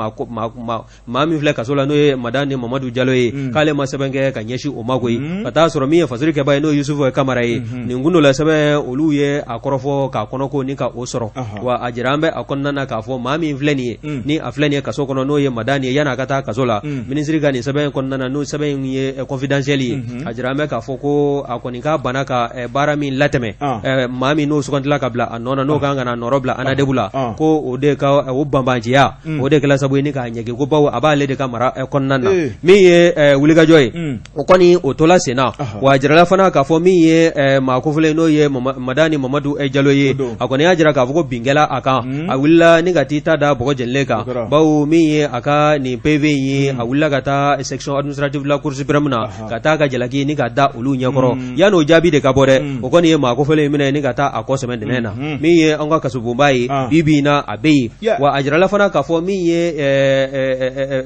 maa min filɛ kaso la, n'o ye Madani Mamadu Jalo ye, k'ale ma sɛbɛn kɛ ka ɲɛsin o ma koyi. Ka taa sɔrɔ min ye fasiri kɛba ye, n'o ye Yusufu Kamara ye, nin kundola sɛbɛn, olu ye a kɔrɔfɔ k'a kɔnɔko ni ka o sɔrɔ. Wa a jira an bɛ a kɔnɔna na k'a fɔ maa min filɛ nin ye, ni a filɛ nin ye kaso kɔnɔ, n'o ye Madani ye, yanni a ka taa kaso la, minisiri ka nin sɛbɛn in kɔnɔna na, n'o sɛbɛn in ye confidentiel ye, a jira an bɛ k'a fɔ ko a kɔni k'a banna ka baara min latɛmɛ maa min n'o sugandila ka bila a nɔ na, n'o kan ka na nɔrɔ bila ANADEB la, ko o de ka o banbanciya, o de kɛla sababu ye ni k'a ɲɛgi, ko bawo a b'ale ale de ka mara kɔnɔna na min ye wulikajɔ ye o kɔni o tola sen na wa a jirala fana k'a fɔ min ye maa kofɔlen n'o ye Madani Mamadu Jalo ye a kɔni y'a jira k'a fɔ ko bin kɛla a kan a wulila ni ka t'i ta da bɔgɔ jenilen kan bawo min ye a ka nin PV in ye a wulila ka taa section administrative de la Cour suprême na ka taa ka jalaki ni ka da olu ɲɛkɔrɔ yan'o jaabi de ka bɔ dɛ o kɔni ye maa kofɔlen in minɛ ni ka taa a kɔ sɛmɛ dɛnɛn na min ye an ka kasobonba ye bi bi in na a bɛ yen wa a jirala fana k'a fɔ min ye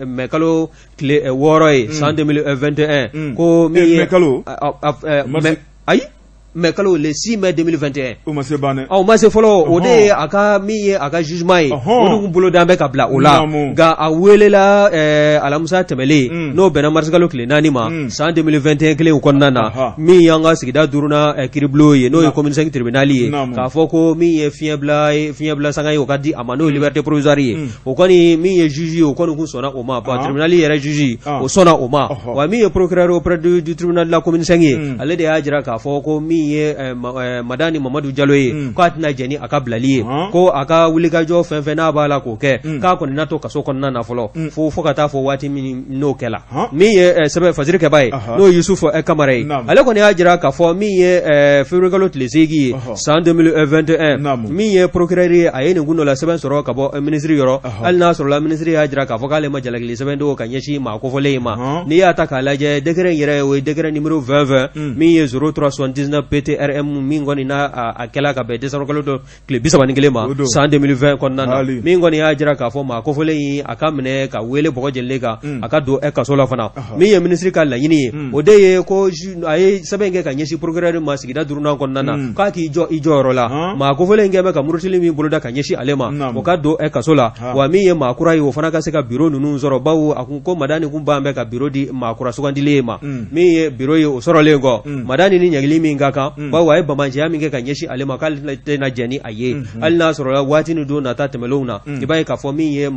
mɛ kalo tile 6 ye san 2021 ko min ye kalo ayi mɛ kalo le 6 mai 2021 o ma se ban dɛ o ma se fɔlɔ o de ye a ka min ye a ka jugement ye o de kun bolo dan bɛ ka bila o la nka a welela alamisa tɛmɛlen n'o bɛnna marisikalo tile 4 ma san 2021 kelen kɔnɔna na min y'an ka sigida duurunan kiiribulon ye n'o ye commune 5 tribunal ye k'a fɔ ko min ye fiɲɛbila sanga ye o ka di a ma n'o ye liberté provisoire ye o kɔni min ye juge ye o kɔni kun sɔnna o ma bon tribunal yɛrɛ juge o sɔnna o ma wa min ye procureur auprès du tribunal de la commune 5 ye ale de y'a jira k'a fɔ ko min ye Madani Mamadu Jalo ye k'a tɛna jɛn ni a ka bilali ye ko a ka wulikajɔ fɛn fɛn n'a b'a la k'o kɛ k'a kɔni na to kaso kɔnɔna na fɔlɔ fo ka taa fɔ waati min n'o kɛla min ye sɛbɛn fasirikɛba ye n'o ye Yusufu Kamara ye ale kɔni y'a jira k'a fɔ min ye février kalo tile 8 ye san 2021 min ye procureur ye a ye nin kundola sɛbɛn sɔrɔ ka bɔ minisiri yɔrɔ hali n'a sɔrɔla minisiri y'a jira k'a fɔ k'ale ma jalakili sɛbɛn don ka ɲɛsin maa kofɔlen in ma n'i y'a ta k'a lajɛ décret in yɛrɛ o ye décret numéro 2020 min ye 0379 PTRM min kɔni n'a a kɛla ka bɛn décembre kalo dɔ tile 31 ma san 2020 kɔnɔna na min kɔni y'a jira k'a fɔ maa kofɔlen in a ka minɛ ka wele bɔgɔ jenilen kan a ka don kaso la fana min ye minisiri ka laɲini ye o de ye ko a ye sɛbɛn kɛ ka ɲɛsin procureur ma sigida duurunan kɔnɔna na k'a k'i jɔ i jɔyɔrɔ la maa kofɔlen in kɛlen bɛ ka murutili min boloda ka ɲɛsin ale ma o ka don kaso la wa min ye maa kura ye o fana ka se ka biro ninnu sɔrɔ bawo a kun ko Madani kun ban bɛ ka biro di maa kura sugandilen ma min ye biro ye o sɔrɔlen kɔ Madani ni ɲangili min ka kan bawo a ye banbaanciya min kɛ ka ɲɛsin ale ma k'ale tɛna jɛn ni a ye hali n'a sɔrɔla waati ni don nata tɛmɛnlenw na i b'a ye k'a fɔ min ye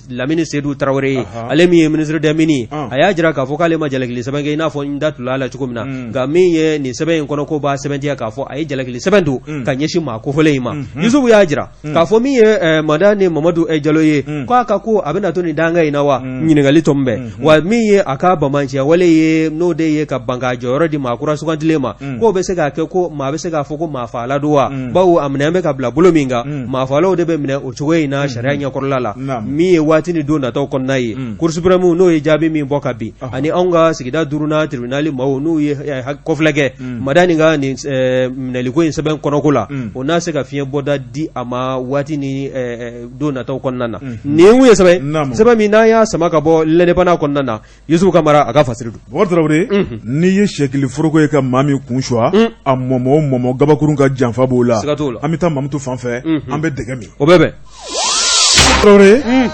Lamini Sedu Tarawele ye ale min ye ministre des mines ye a y'a jira k'a fɔ k'ale ma jalakili sɛbɛn kɛ i n'a fɔ n da tula la cogo min na nka min ye nin sɛbɛn in kɔnɔ ko b'a sɛbɛntiya k'a fɔ a ye jalakili sɛbɛn don ka ɲɛsin maa kofɔlen in ma Yusufu y'a jira k'a fɔ min ye Madani Mamadu Jalo ye k'a ka ko a bɛna to nin danga in na wa ɲininkali tɔ bɛ wa min ye a ka banbaanciya wale ye n'o de ye ka ban k'a jɔyɔrɔ di maa kura sugandilen ma k'o bɛ se k'a kɛ ko maa bɛ se k'a fɔ ko maa faala don wa bawo a minɛ bɛ ka bila bolo min kan maa faalaw de bɛ minɛ o cogo in na sariya ɲɛkɔrɔla la min ye waati ni don nataw kɔnɔna ye Cour suprême n'o ye jaabi min bɔ ka bin ani anw ka sigida duurunan tribunal maaw n'u ye kɔfilɛ kɛ Madani ka nin minɛliko in sɛbɛn kɔnɔko la o n'a se ka fiɲɛ bɔda di a ma waati ni don nataw kɔnɔna na nin kun ye sɛbɛn sɛbɛn min n'an y'a sama ka bɔ L'Indépendant kɔnɔna na Yusufu Kamara a ka fasiri don. Bubakari Tarawele, unhun, n'i ye sɛkili foroko ye ka maa min kun suwa, un, a mɔmɔ o mɔmɔ gabakurun ka janfa b'o la, siga t'o la, an bɛ taa Mamutu fan fɛ, unhun, an bɛ dɛgɛ min, o bɛ bɛn. Tarawele, unhun,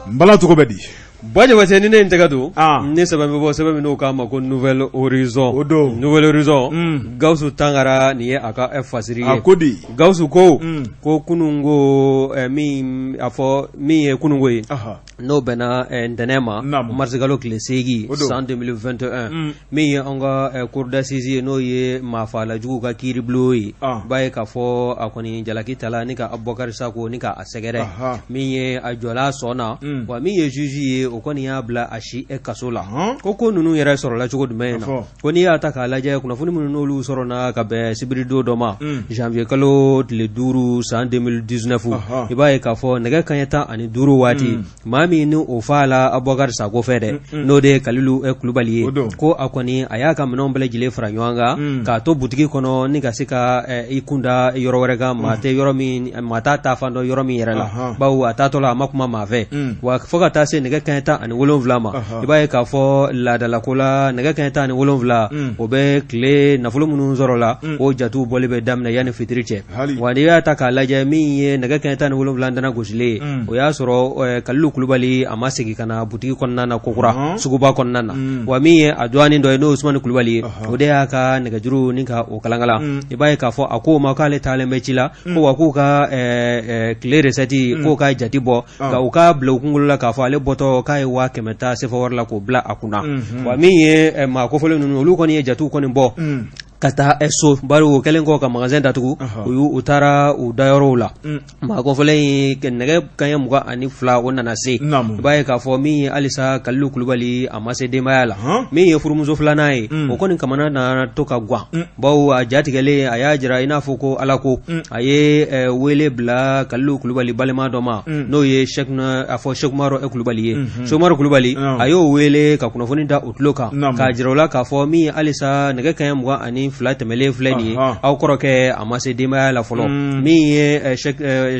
n bala tɔgɔ bɛ di? Ba Jabate ni ne ye n tɛgɛ don, an, ni sɛbɛn bɛ bɔ sɛbɛn min n'o k'a ma ko Nouvel Horizon, o don, Nouvel Horizon, un, Gawusu Tangara nin ye a ka fasiri ye, a ko di? Gawusu ko, un, ko kununko min a fɔ min ye kununko ye, anhan n'o bɛnna ntɛnɛn ma marisikalo tile 8 san 2021 min ye an ka cour d'assises ye n'o ye maafaalajuguw ka kiiribulon ye b'a ye k'a fɔ a kɔni jalaki tala ni ka Abubakari Sako ni k'a sɛgɛrɛ min ye a jɔla sɔn na wa min ye juge ye o kɔni y'a bila a si kaso la ko ninnu yɛrɛ sɔrɔla cogo jumɛn na ko n'i y'a ta k'a lajɛ kunnafoni minnu n'olu sɔrɔna ka bɛn sibiridon dɔ ma janvier kalo tile 5 san 2019 i b'a ye k'a fɔ nɛgɛ kanɲɛ 15 waati maa min ni o faala Abubakari Sako fɛ dɛ n'o de ye Kalilu Kulubali ye ko a kɔni a y'a ka minɛnw bɛɛ lajɛlen fara ɲɔgɔn kan k'a to butigi kɔnɔ ni ka se ka i kunda yɔrɔ wɛrɛ kan maa tɛ yɔrɔ min maa t'a taafan dɔn yɔrɔ min yɛrɛ la bawo a taatɔ la a ma kuma maa fɛ wa fo ka taa se nɛgɛ kanɲɛ 17 ma i b'a ye k'a fɔ laadalako la nɛgɛ kanɲɛ 17 o bɛ tile nafolo minnu sɔrɔla o jatiw bɔli bɛ daminɛ yanni fitiri cɛ wa n'i y'a ta k'a lajɛ min ye nɛgɛ kanɲɛ 17 dana gosilen ye o y'a sɔrɔ Kalilu Kulubali a ma segin ka na butigi kɔnɔna na kokura suguba kɔnɔna na wa min ye a dɔgɔnin dɔ ye n'o ye Usumani Kulubali ye o de y'a ka nɛgɛjuru ni ka o kalankala i b'a ye k'a fɔ a ko o ma k'ale taalen bɛ ci la ko wa k'u ka tile recette k'o ka jate bɔ nka u k'a bila u kunkolo la k'a fɔ ale bɔtɔ k'a ye 100 000 ta sefa wari la k'o bila a kunna wa min ye maa kofɔlen ninnu olu kɔni ye jatiw kɔni bɔ. Ka taa so bari o kɛlen kɔ ka magasin datugu, u y'u taara u dayɔrɔw la. Maa kofɔlen in nɛgɛ kanɲɛ 22, o nana se, i b'a ye k'a fɔ min ye halisa Kalilu Kulubali, a ma se denbaya la. Min ye furumuso filanan ye, o kɔni kamana nana to ka gan, bawo a jatigɛlen, a y'a jira i n'a fɔ ko Ala ko a ye wele bila Kalilu Kulubali balima dɔ ma, n'o ye a fɔ Sɛkumaru Kulubali ye. Sɛkumaru Kulubali, a y'o wele ka kunnafoni da tulo kan, k'a jira u la k'a fɔ min ye halisa nɛgɛ kanɲɛ 22 tɛmɛlen filɛ nin ye, aw kɔrɔkɛ a ma se denbaya la fɔlɔ. Min ye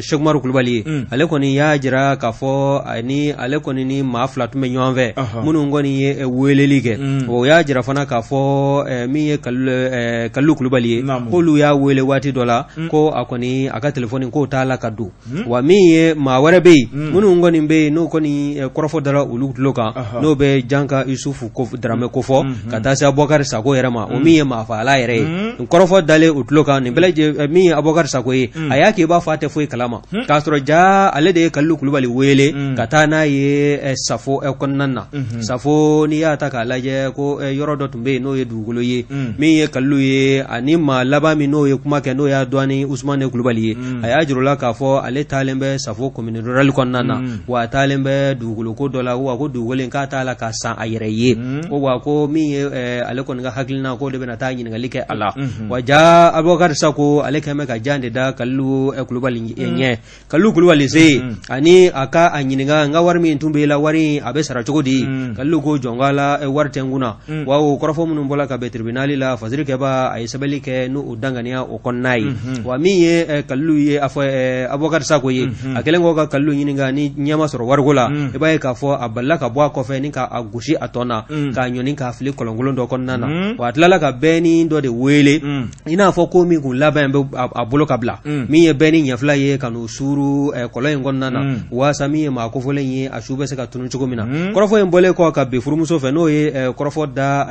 Sɛkumaru Kulubali ye, ale kɔni y'a jira k'a fɔ ani ale kɔni ni maa fila tun bɛ ɲɔgɔn fɛ minnu kɔni ye weleli kɛ. O y'a jira fana k'a fɔ min ye Kalilu Kulubali ye, k'olu y'a wele waati dɔ la, ko a kɔni a ka telefɔni k'o t'a la ka don. Wa min ye maa wɛrɛ bɛ yen minnu kɔni bɛ yen, n'o kɔni kɔrɔfɔ dara olu tulo kan, n'o bɛ Janka Isufu Daramɛ kofɔ ka taa se Abubakari Sako yɛrɛ ma, o min ye maafala yɛrɛ ye, nin kɔrɔfɔ dalen u tulo kan nin bɛɛ, min ye Abubakari Sako ye, a y'a k'i b'a fɔ a tɛ foyi kalama, k'a sɔrɔ ja ale de ye Kalilu Kulubali wele ka taa n'a ye Safo kɔnɔna na. Safo, n'i y'a ta k'a lajɛ, ko yɔrɔ dɔ tun bɛ yen n'o ye dugukolo ye. Min ye Kalilu ye, ani maa laban min n'o ye kuma kɛ, n'o y'a dɔgɔnin Usumani Kulubali ye, a y'a jira u la k'a fɔ ale taalen bɛ Safo commune rurale kɔnɔna na, wa a taalen bɛ dugukolo ko dɔ la, wa ko dugukolo in k'a t'a la ka san a yɛrɛ ye, ko wa ko min ye ale kɔni ka hakilina k'o de bɛna taa ɲininkali kɛ a la. Wa ja Abubakari Sako, ale kɛlen bɛ ka jan de da Kalilu Kulubali ɲɛ. Kalilu Kulubali se ani a ka a ɲininka, n ka wari min tun bɛ la, wari a bɛ sara cogo di? Kalilu ko jɔn ko Ala, wari tɛ n kunna. Wa o kɔrɔfɔ minnu bɔra ka bɛn tribunal la, fasirikɛba a ye sɛbɛnni kɛ n'o danganiya o kɔnɔna ye. Wa min ye Kalilu ye, a fɔ Abubakari Sako ye, a kɛlen kɔ ka Kalilu ɲininka ni ɲɛ ma sɔrɔ wariko la, i b'a ye k'a fɔ a balila ka bɔ a kɔfɛ ni k'a gosi a tɔn na, k'a ɲɔni k'a fili kɔlɔnkolon dɔ kɔnɔna na. Wa a tilala ka bɛɛni dɔ de wele, i n'a fɔ ko min kun labɛn bɛ a bolo ka bila, min ye bɛɛni ɲɛ fila ye, ka n'o suuru kɔlɔn in kɔnɔna na, waasa min ye maa kofɔlen ye, a su bɛ se ka tunun cogo min na. Kɔrɔfɔ in bɔlen kɔ ka bin furumuso fɛ, n'o ye kɔrɔfɔ da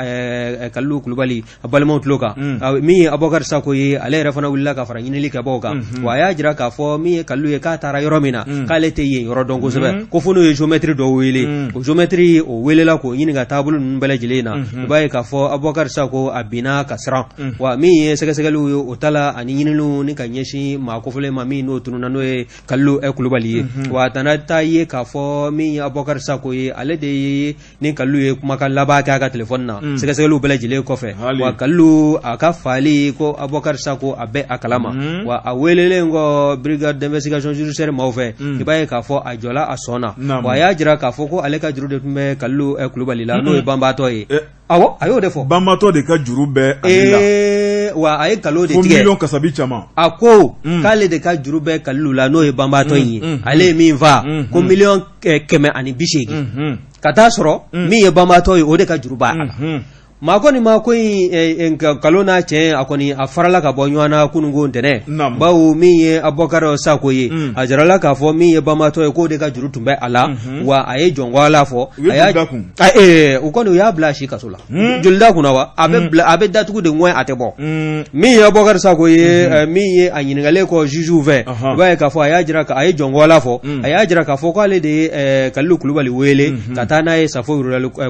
Kalilu Kulubali a balimaw tulo kan, min ye Abubakari Sako ye, ale yɛrɛ fana wulila ka fara ɲinilikɛbaaw kan. Wa a y'a jira k'a fɔ min ye Kalilu ye, k'a taara yɔrɔ min na, k'ale tɛ yen yɔrɔ dɔn kosɛbɛ, ko fo n'o ye géomètre dɔ wele. O géomètre o welela k'o ɲininka taabolo ninnu bɛɛ lajɛlen na. I b'a ye k'a fɔ Abubakari Sako a binna ka siran. Wa min ye sɛgɛsɛgɛliw ye o ta la ani ɲininiw ni ka ɲɛsin maa kofɔlen ma min n'o tununna, n'o ye Kalilu Kulubali ye, wa a nana taa ye k'a fɔ min ye Abubakari Sako ye, ale de ye ni Kalilu ye kumakan laban kɛ a ka telefɔni na sɛgɛsɛgɛliw bɛɛ lajɛlen kɔfɛ. Wa Kalilu a ka faali ko Abubakari Sako a bɛ a kalama. Wa a welelen kɔ brigade d'investigation judiciaire maaw fɛ, i b'a ye k'a fɔ a jɔla a sɔn na. Wa a y'a jira k'a fɔ ko ale ka juru de tun bɛ Kalilu Kulubali la, n'o ye banbaatɔ ye. Awɔ, a y'o de fɔ. Banbaatɔ de ka juru bɛ ale la. Ee, wa a ye nkalon de tigɛ. Fo miliyɔn kasabi caman. A ko k'ale de ka juru bɛ Kalilu la, n'o ye banbaatɔ in ye, ale ye min faa, ko miliyɔn 180, ka taa sɔrɔ min ye banbaatɔ ye, o de ka juru b'a la. Maa kɔni ma ko in nkalon n'a tiɲɛ, a kɔni a farala ka bɔ ɲɔgɔn na kununko ntɛnɛn, bawo min ye Abubakari Sako ye, a jirala k'a fɔ min ye banbaatɔ ye, k'o de ka juru tun bɛ a la. Wa a ye jɔn ko Ala fɔ. U kɔni u y'a bila a si kaso la, joli da kunna wa a bɛ bila, a bɛ datugu de ŋɔn, a tɛ bɔ. Min ye Abubakari Sako ye, min ye a ɲininkalen kɔ jugew fɛ, i b'a ye k'a fɔ a y'a jira, a ye jɔn ko Ala fɔ, a y'a jira k'a fɔ k'ale de ye Kalilu Kulubali wele ka taa n'a ye Safo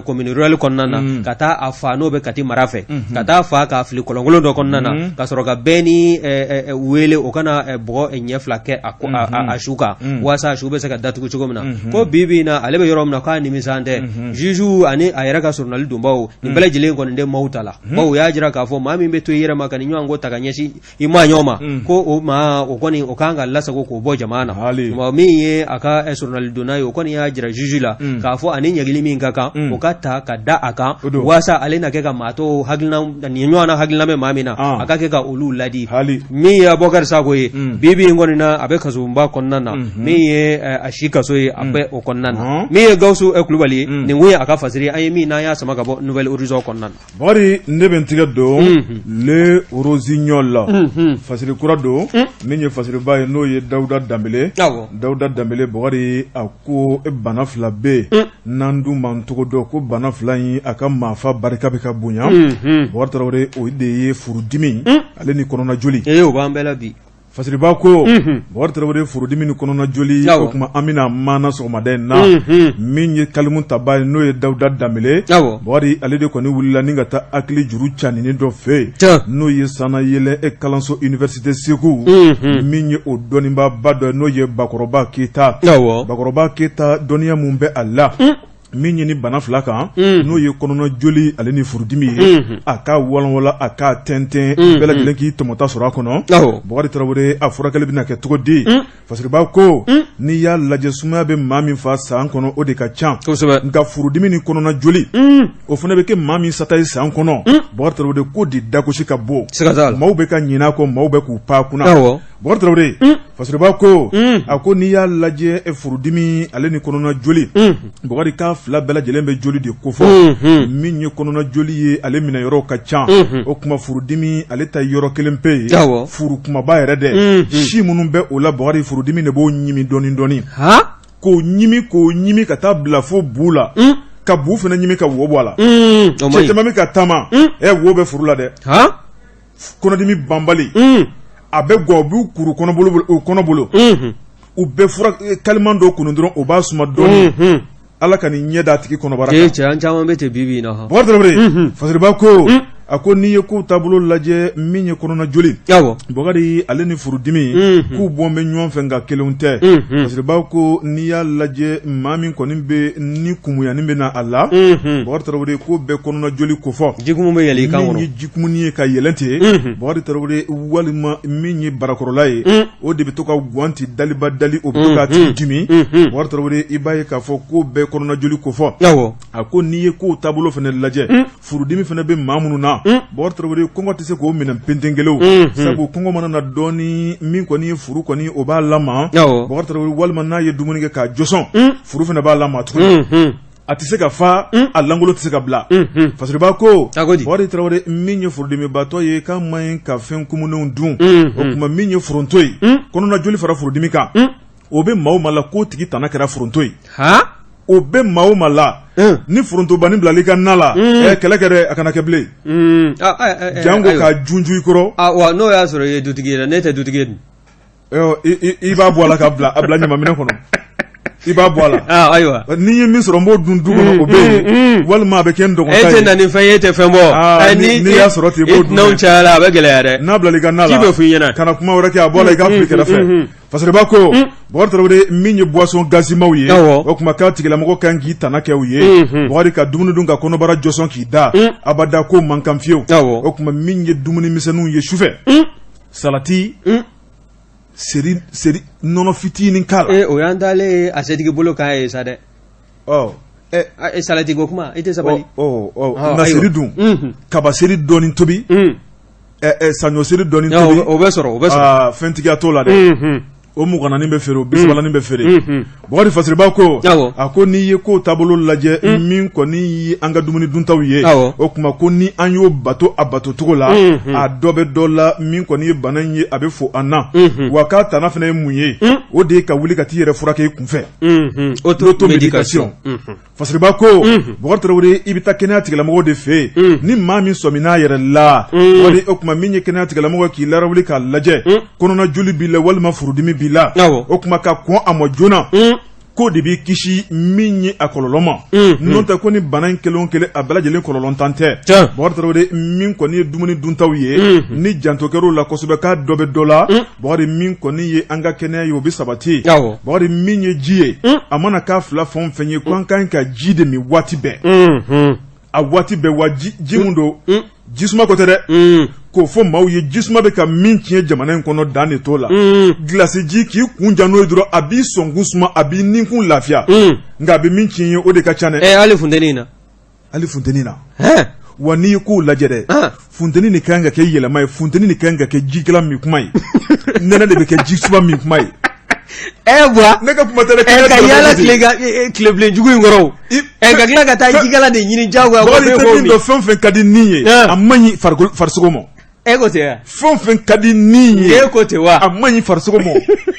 commune rurale kɔnɔna na, ka taa a fa, n'o bɛ Kati mara fɛ, ka taa fa k'a fili kɔlɔnkolon dɔ kɔnɔna na, ka sɔrɔ ka bɛɛni wele o ka na bɔgɔ ɲɛ fila kɛ a su kan, waasa a su bɛ se ka datugu cogo min na. Ko bi bi in na, ale bɛ yɔrɔ min na, k'a nimisa tɛ jugew ani a yɛrɛ ka soronali donbaw, nin bɛɛ lajɛlen kɔni tɛ maaw ta la, bawo u y'a jira k'a fɔ maa min bɛ to i yɛrɛ ma ka nin ɲɔgɔn ko ta ka ɲɛsin i maa ɲɔgɔn ma, ko o maa o kɔni o kan ka lasago k'o bɔ jama na. Min ye a ka soronalidonna ye, o kɔni y'a jira juge la k'a fɔ ani ɲangili min ka kan, o ka ta ka da a kan, waasa ale na kɛ ka maa tɔw hakilina, nin ɲɔgɔn na hakilina bɛ maa min na, a ka kɛ ka olu ladi. Min ye Abubakari Sako ye, bi bi in kɔni na, a bɛ kasobonba kɔnɔna na, min ye a si kaso ye, a bɛ o kɔnɔna na. Min ye Gawusu Kulubali ye, nin kun ye a ka fasiri an ye min n'an y'a sama ka bɔ Nouvel Horizon kɔnɔna na. Bakari, ne bɛ n tigɛ don Le Rossignol la, fasiri kura don, min ye fasiriba ye, n'o ye Dawuda Danbele. Dawuda Danbele, Bakari, a ko bana fila bɛ yen n'an dun m'an tɔgɔ dɔn, ko bana fila in a ka maafa barika bɛ ka bonya. Bakari Tarawele, o de ye furudimi ale ni kɔnɔna joli. Ee, o b'an bɛɛ la bi. Fasiriba ko Bubakari Tarawele furudimi ni kɔnɔna joli o tuma an bɛna maana sɔgɔmada in na min ye kalimu taba ye n'o ye Dawuda Danbele Bubakari ale de kɔni wulila ni ka taa hakili juru caninin dɔ fɛ yen n'o ye sannayɛlɛn e kalanso université Segu min ye o dɔnnibaaba dɔ n'o ye Bakɔrɔba Keyita Bakɔrɔba Keyita dɔnniya min bɛ a la min ye ni bana fila kan n'o ye kɔnɔna joli ale ni furudimi ye a k'a walanwalan a k'a tɛntɛn bɛɛ lajɛlen k'i tɔmɔta sɔrɔ a kɔnɔ Bubakari Tarawele a furakɛli bɛna kɛ cogo di Fasiriba ko n'i y'a lajɛ sumaya bɛ maa min fa san kɔnɔ o de ka ca nka furudimi ni kɔnɔna joli o fana bɛ kɛ maa min sata ye san kɔnɔ Bubakari Tarawele k'o de dagosi ka bon maaw bɛ ka ɲinɛ a kɔ maaw bɛ k'u pan kunna Bubakari Tarawele Fasiriba ko a ko n'i y'a lajɛ furudimi ale ni kɔnɔna joli Bubakari k'a fila bɛɛ lajɛlen bɛ joli de kofɔ min ye kɔnɔna joli ye ale minɛ yɔrɔ ka ca o tuma furudimi ale ta yɔrɔ kelen pe ye furu kumaba yɛrɛ dɛ si minnu bɛ o la Bubakari furudimi de b'o ɲimi dɔɔnin dɔɔnin k'o ɲimi k'o ɲimi ka taa bila fo bu la ka bu fana ɲimi ka wo bɔ a la cɛ caman bɛ ka taama wo bɛ furu la dɛ kɔnɔdimi banbali a bɛ gɔ u b'u kuru u kɔnɔ bolo u bɛ fura kaliman dɔ kunu dɔrɔn o b'a suma dɔɔnin ala ka nin ɲɛ d'a tigi kɔnɔbara kan cɛ an caman bɛ ten bi bi in na Bubakari Tarawele Fasiriba ko a ko n'i ye kow taabolo lajɛ min ye kɔnɔna joli Bubakari ale ni furudimi k'u bɔ bɛ ɲɔgɔn fɛ nka kelenw tɛ Fasiriba ko n'i y'a lajɛ maa min kɔni bɛ ni kumuyani bɛ na a la Bubakari Tarawele k'o bɛ kɔnɔna joli kofɔ jikumu bɛ yɛlɛ i kan kɔnɔ min ye jikumuni ye ka yɛlɛn ten Bubakari Tarawele walima min ye barakɔrɔla ye o de bɛ to ka gwan ti daliba dali o bɛ to k'a tigi dimi Bubakari Tarawele i b'a ye k'a fɔ k'o bɛ kɔnɔna joli kofɔ a ko n'i ye kow taabolo fana lajɛ furudimi fana bɛ maa minnu na Bubakari Tarawele kɔngɔ tɛ se k'o minɛ pentenkelen sabu kɔngɔ mana na dɔɔnin min kɔni ye furu kɔni o b'a lama Bubakari Tarawele walima n'a ye dumuni kɛ k'a jɔsɔn furu fana b'a lama tuguni a tɛ se ka fa a lankolon tɛ se ka bila Fasiriba ko Bubakari Tarawele min ye furudimibaatɔ ye k'a man ɲi ka fɛn kumunenw dun o tuma min ye foronto ye kɔnɔna joli fara furudimi kan o bɛ maa o maa la k'o tigi tana kɛra foronto ye o bɛ maa o maa la ni forontobanin bilala i ka na la kɛlɛ kɛ dɛ a kana kɛ bilen janko ka junju i kɔrɔ wa n'o y'a sɔrɔ i ye dutigi ye ne tɛ dutigi ye dun I b'a bɔ a la ka bila a bila ɲamanminɛn kɔnɔ i b'a bɔ a la ayiwa ni ye min sɔrɔ n b'o dun du kɔnɔ o bɛ yen walima a bɛ kɛ n dɔgɔ e tɛ na ni fɛn ye e tɛ fɛn bɔ n'i y'a sɔrɔ ten i b'o dun dunanw cayala a bɛ gɛlɛya dɛ n'a bila i ka na la ci bɛ f'i ɲɛna kana kuma wɛrɛ kɛ a bɔ a la i k'a fili kɛrɛfɛ Fasiriba ko Bubakari Tarawele min ye boisson gazimaw ye o tuma k'a tigilamɔgɔ kan k'i tana kɛ u ye Bubakari ka dumuni dun ka kɔnɔbara jɔsɔn k'i da abada k'o man kan fiyewu o tuma min ye dumuni misɛnninw ye sufɛ salati seri seri nɔnɔ fitinin k'a la o y'an taalen ye a setigi bolo k'a ye sa dɛ ɔ salati ko kuma i tɛ sabali nka seri dun kaba seri dɔɔnin tobi saɲɔ seri dɔɔnin tobi o bɛ sɔrɔ o bɛ sɔrɔ fɛntigiya t'o la dɛ o mugannanin bɛ feere o bisabalanin bɛ feere Bubakari Fasiriba ko a ko n'i ye kow taabolo lajɛ min kɔni ye an ka dumuni duntaw ye o tuma ko ni an y'o bato a batocogo la a dɔ bɛ dɔ la min kɔni ye bana in ye a bɛ fo an na wa k'a tana fana ye mun ye o de ye ka wuli ka t'i yɛrɛ furakɛ i kunfɛ automédication Fasiriba ko Bubakari Tarawele i bɛ taa kɛnɛya tigilamɔgɔw de fɛ yen ni maa min sɔmin'a yɛrɛ la wali o tuma min ye kɛnɛya tigilamɔgɔ k'i larawuli k'a lajɛ kɔnɔna joli b'i la walima furudimi b'i la o tuma ka kɔn a ma joona k'o de b'i kisi min ye a kɔlɔlɔ ma n'o tɛ ko ni bana in kelen o kelen a bɛɛ lajɛlen kɔlɔlɔntan tɛ Bubakari Tarawele min kɔni ye dumuni duntaw ye ni janto kɛr'o la kosɛbɛ k'a dɔ bɛ dɔ la Bubakari min kɔni ye an ka kɛnɛya ye o bɛ sabati Bubakari min ye ji ye a mana k'a fila fɛn o fɛn ye ko an kan ka ji de min waati bɛɛ a waati bɛɛ wa ji mun don jisuma ko tɛ dɛ k'o fɔ maaw ye jisuma bɛ ka min tiɲɛ jamana in kɔnɔ dan de t'o la gilasi ji k'i kun ja n'o ye dɔrɔn a b'i sɔnkun suma a b'i ninkun lafiya nka a bɛ min tiɲɛ ye o de ka ca dɛ hali funteni na hali funteni na wa n'i ye kow lajɛ dɛ funteni de kan ka kɛ yɛlɛma ye funteni de kan ka kɛ jikalan min kuma ye nɛnɛ de bɛ kɛ ji suma min kuma ye ɛ ne ka kuma tɛ dɛ ka yaala tile bilen jugu in kɔrɔ ka tila ka taa jikalan de ɲini jagoya ko min dɔn fɛn o fɛn ka di ni ye a man ɲi farisogo ma. E ko ten fɛn o fɛn ka di ni ye e ko ten wa a man ɲi farisogo ma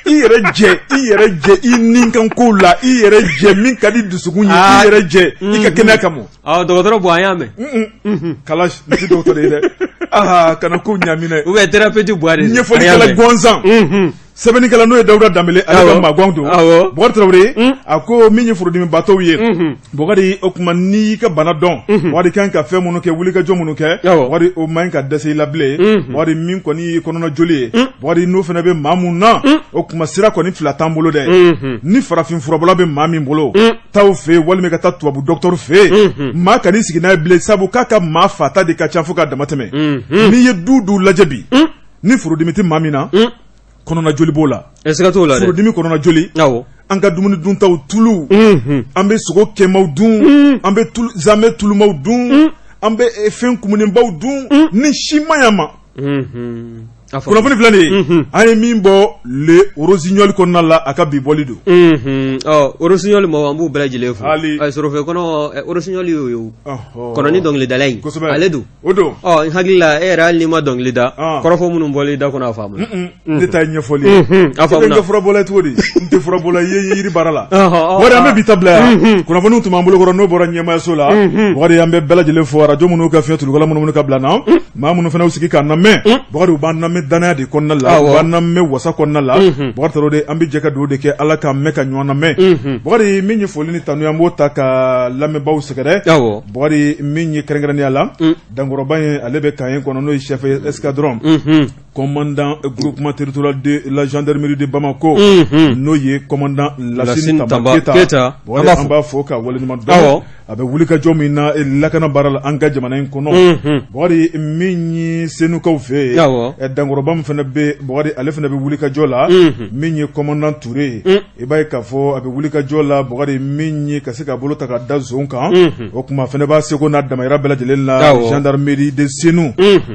i yɛrɛ jɛ i yɛrɛ jɛ i ni kan kow la i yɛrɛ jɛ min ka di dusukun ye i yɛrɛ jɛ i ka kɛnɛya kama. Dɔgɔtɔrɔ Buwa, an y'a mɛn. Kala, n tɛ dɔgɔtɔrɔ ye dɛ. Aa, kana ko ɲaminɛ. Ou bien thérapeute Buwa de. Ɲɛfɔlikɛla gansan, sɛbɛnnikɛla, n'o ye Dawuda Danbele, ale ka magɔn don. Bukari Tarawele, a ko min ye furudimibaatɔw ye, Bukari, o tuma n'i y'i ka bana dɔn, Bukari, kan ka fɛn minnu kɛ, wulikajɔ minnu kɛ, Bukari, o man ɲi ka dɛsɛ i la bilen. Bukari, min kɔni ye kɔnɔna joli ye, Bukari, n'o fana bɛ maa mun na, o tuma sira kɔni fila t'an bolo dɛ. Ni farafin furabɔla bɛ maa min bolo, taa o fɛ yen, walima ka taa tubabu dɔgɔtɔrɔ fɛ yen. Maa kan'i sigi n'a ye bilen, sabu k'a ka maa fata de ka ca fo ka dama tɛmɛ. N'i ye du du lajɛ bi, ni furudimi tɛ maa min na, kɔnɔna joli b'o la. Siga t'o la dɛ. Furudimi, kɔnɔna joli. An ka dumuni duntaw, tulu, an bɛ sogo kɛmaw dun, an bɛ tulu zamɛ tulumaw dun, an bɛ fɛn kumunenbaw dun, ni si ma ɲi a ma. Kunnafoni filɛ nin ye, an ye min bɔ Le Rossignol kɔnɔna la, a ka bi bɔli don. Ɔ, Rossignol mɔgɔw, an b'u bɛɛ lajɛlen fo. Sɔrɔfɛ kɔnɔ, Rossignol y'o ye o, kɔnɔ ni dɔnkilidala in, ale don. O don. Ɔ, n hakili la, e yɛrɛ, hali n'i ma dɔnkili da, kɔrɔfɔ minnu bɔlen i da kɔnɔ, a faamu. Ne ta ye ɲɛfɔli ye. A faamuna. I bɛ kɛ furabɔla ye cogo di? N tɛ furabɔla ye, yiri baara la. Wari, an bɛ bi ta bila yan. Kunnafoniw tun b'an bolokɔrɔ, n'o bɔra ɲɛmaayaso la. Bakari, an bɛ bɛɛ lajɛlen fo, arajo minnu ka fiɲɛ tulukala minnu ka bila na, maa minnu fana y'u sigi k'an lamɛn. Bakari, u b'an lamɛn danaya de kɔnɔna la, u b'an lamɛn wasa kɔnɔna la. Bakari Tarawele, an bɛ jɛ ka dugawu de kɛ, Ala k'an mɛn ka ɲɔgɔn lamɛn. Bakari, min ye foli ni tanu ye, an b'o ta ka lamɛnbaaw sɛgɛrɛ. Bakari, min ye kɛrɛnkɛrɛnnenya la, dankɔrɔba ye, ale bɛ Kaye kɔnɔ, n'o ye chef escadron, commandant groupement territorial de la gendarmerie de Bamako, n'o ye commandant Lasine Tanba Keyita. An b'a fo ka waleɲuman dɔn, a bɛ wulikajɔ min na lakana baara la an ka jamana in kɔnɔ. Bakari, min ye Senukaw fɛ yen, dankɔrɔba min fana bɛ, Bakari, ale fana bɛ wulikajɔ la, min ye commandant Ture ye. I b'a ye k'a fɔ a bɛ wulikajɔ la, Bakari, min ye ka se ka bolo ta ka da zon kan, o tuma fana b'a seko n'a damayira bɛɛ lajɛlen la, gendarmerie de Senu,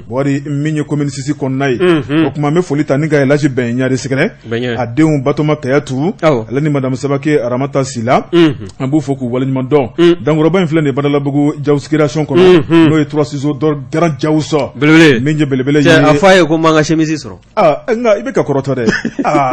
Bakari, min ye commune six kɔnɔna ye. O tuma an bɛ foli ta ni ka Elhaji Bɛn Ɲare sɛgɛrɛ, a denw Batoma Kayatu, ale ni madame Sabake Aramata Sila, an b'u fo k'u waleɲuman dɔn. Dankɔrɔba in filɛ nin ye Badalabugu Jawus création kɔnɔ, n'o ye trois ciseaux d'or grand Jawus, min ye belebele ye. A fɔ a ye ko n ma n ka chemise sɔrɔ. Nka i bɛ ka kɔrɔtɔ dɛ.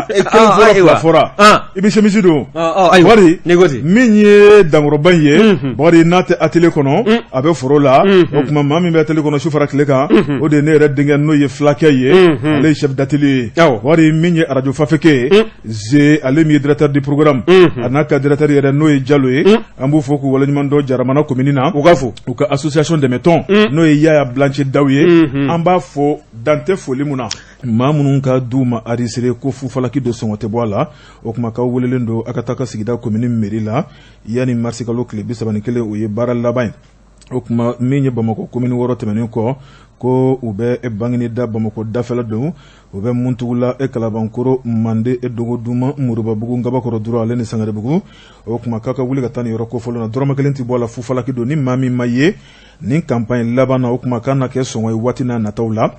Kelen fɔra, fila fɔra, i bɛ chemise don. Bakari, min ye dankɔrɔba in ye, Bakari, n'a tɛ atelier kɔnɔ, a bɛ foro la. O tuma maa min bɛ atelier kɔnɔ su fara tile kan, o de ye ne yɛrɛ denkɛ, n'o ye fulakɛ ye, ale ye chef d'atelier ye. Bakari, min ye arajo Fafeke ye ze, ale min ye directeur du programme, a n'a ka directeur yɛrɛ, n'o ye Jalo ye, an b'u fo k'u waleɲuman dɔn Jaramana commune na. U ka fo u ka association dɛmɛtɔn, n'o ye Yaya Blanche Daw ye, an b'a fo dan tɛ foli mun na. Maa minnu ka du ma enregistré ko fufalaki don, sɔngɔ tɛ bɔ a la, o tuma k'aw welelen don, a ka taa ka sigida commune mairie la yanni marisikalo tile 31, o ye baara laban ye. O tuma min ye Bamakɔ commune 6 tɛmɛnen kɔ, ko u bɛ Banginida, Bamakɔ dafɛla don, u bɛ Muntugula, e Kalabankoro, Mande, e Dogoduma, Moribabugu, Ngabakɔrɔ Dura, ale ni Sangarebugu. O tuma k'a ka wuli ka taa nin yɔrɔ kofɔlen na, dɔrɔmɛ kelen tɛ bɔ a la, fufalaki don. Ni maa min ma ye nin campagne laban na, o tuma k'a na kɛ sɔngɔ ye waati n'a nataw la.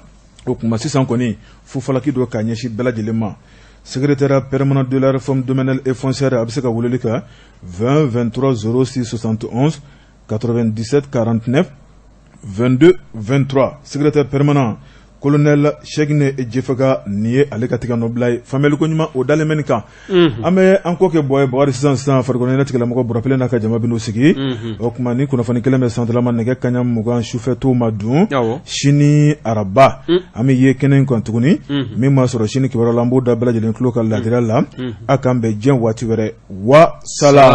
O tuma sisan kɔni, fufalaki don k'a ɲɛsin bɛɛ lajɛlen ma. Secrétaire permanent de la réforme domaniale et foncière, a bɛ se ka weleli kɛ 20 23 06 71 97 49 22 23. Secrétaire permanent, colonel Cheickne Jefega, nin ye ale ka tigɛ nɔbila ye. Faamuyali ko ɲuman, o dalen bɛ nin kan. An bɛ an kɔ kɛ bɔ ye, Bakari, sisan sisan farikolo ɲɛnajɛ tigilamɔgɔ Burapele n'a ka jama bɛn'u sigi. O tuma ni kunnafoni kelen bɛ sanfɛla nɛgɛ kanɲɛ 20 sufɛ to ma dun sini araba, an bɛ ye kɛnɛ in kan tuguni. Min b'a sɔrɔ sini kibaruya la, an b'o da bɛɛ lajɛlen tulo kan ladiriya la. A k'an bɛn diɲɛ waati wɛrɛ wa sala.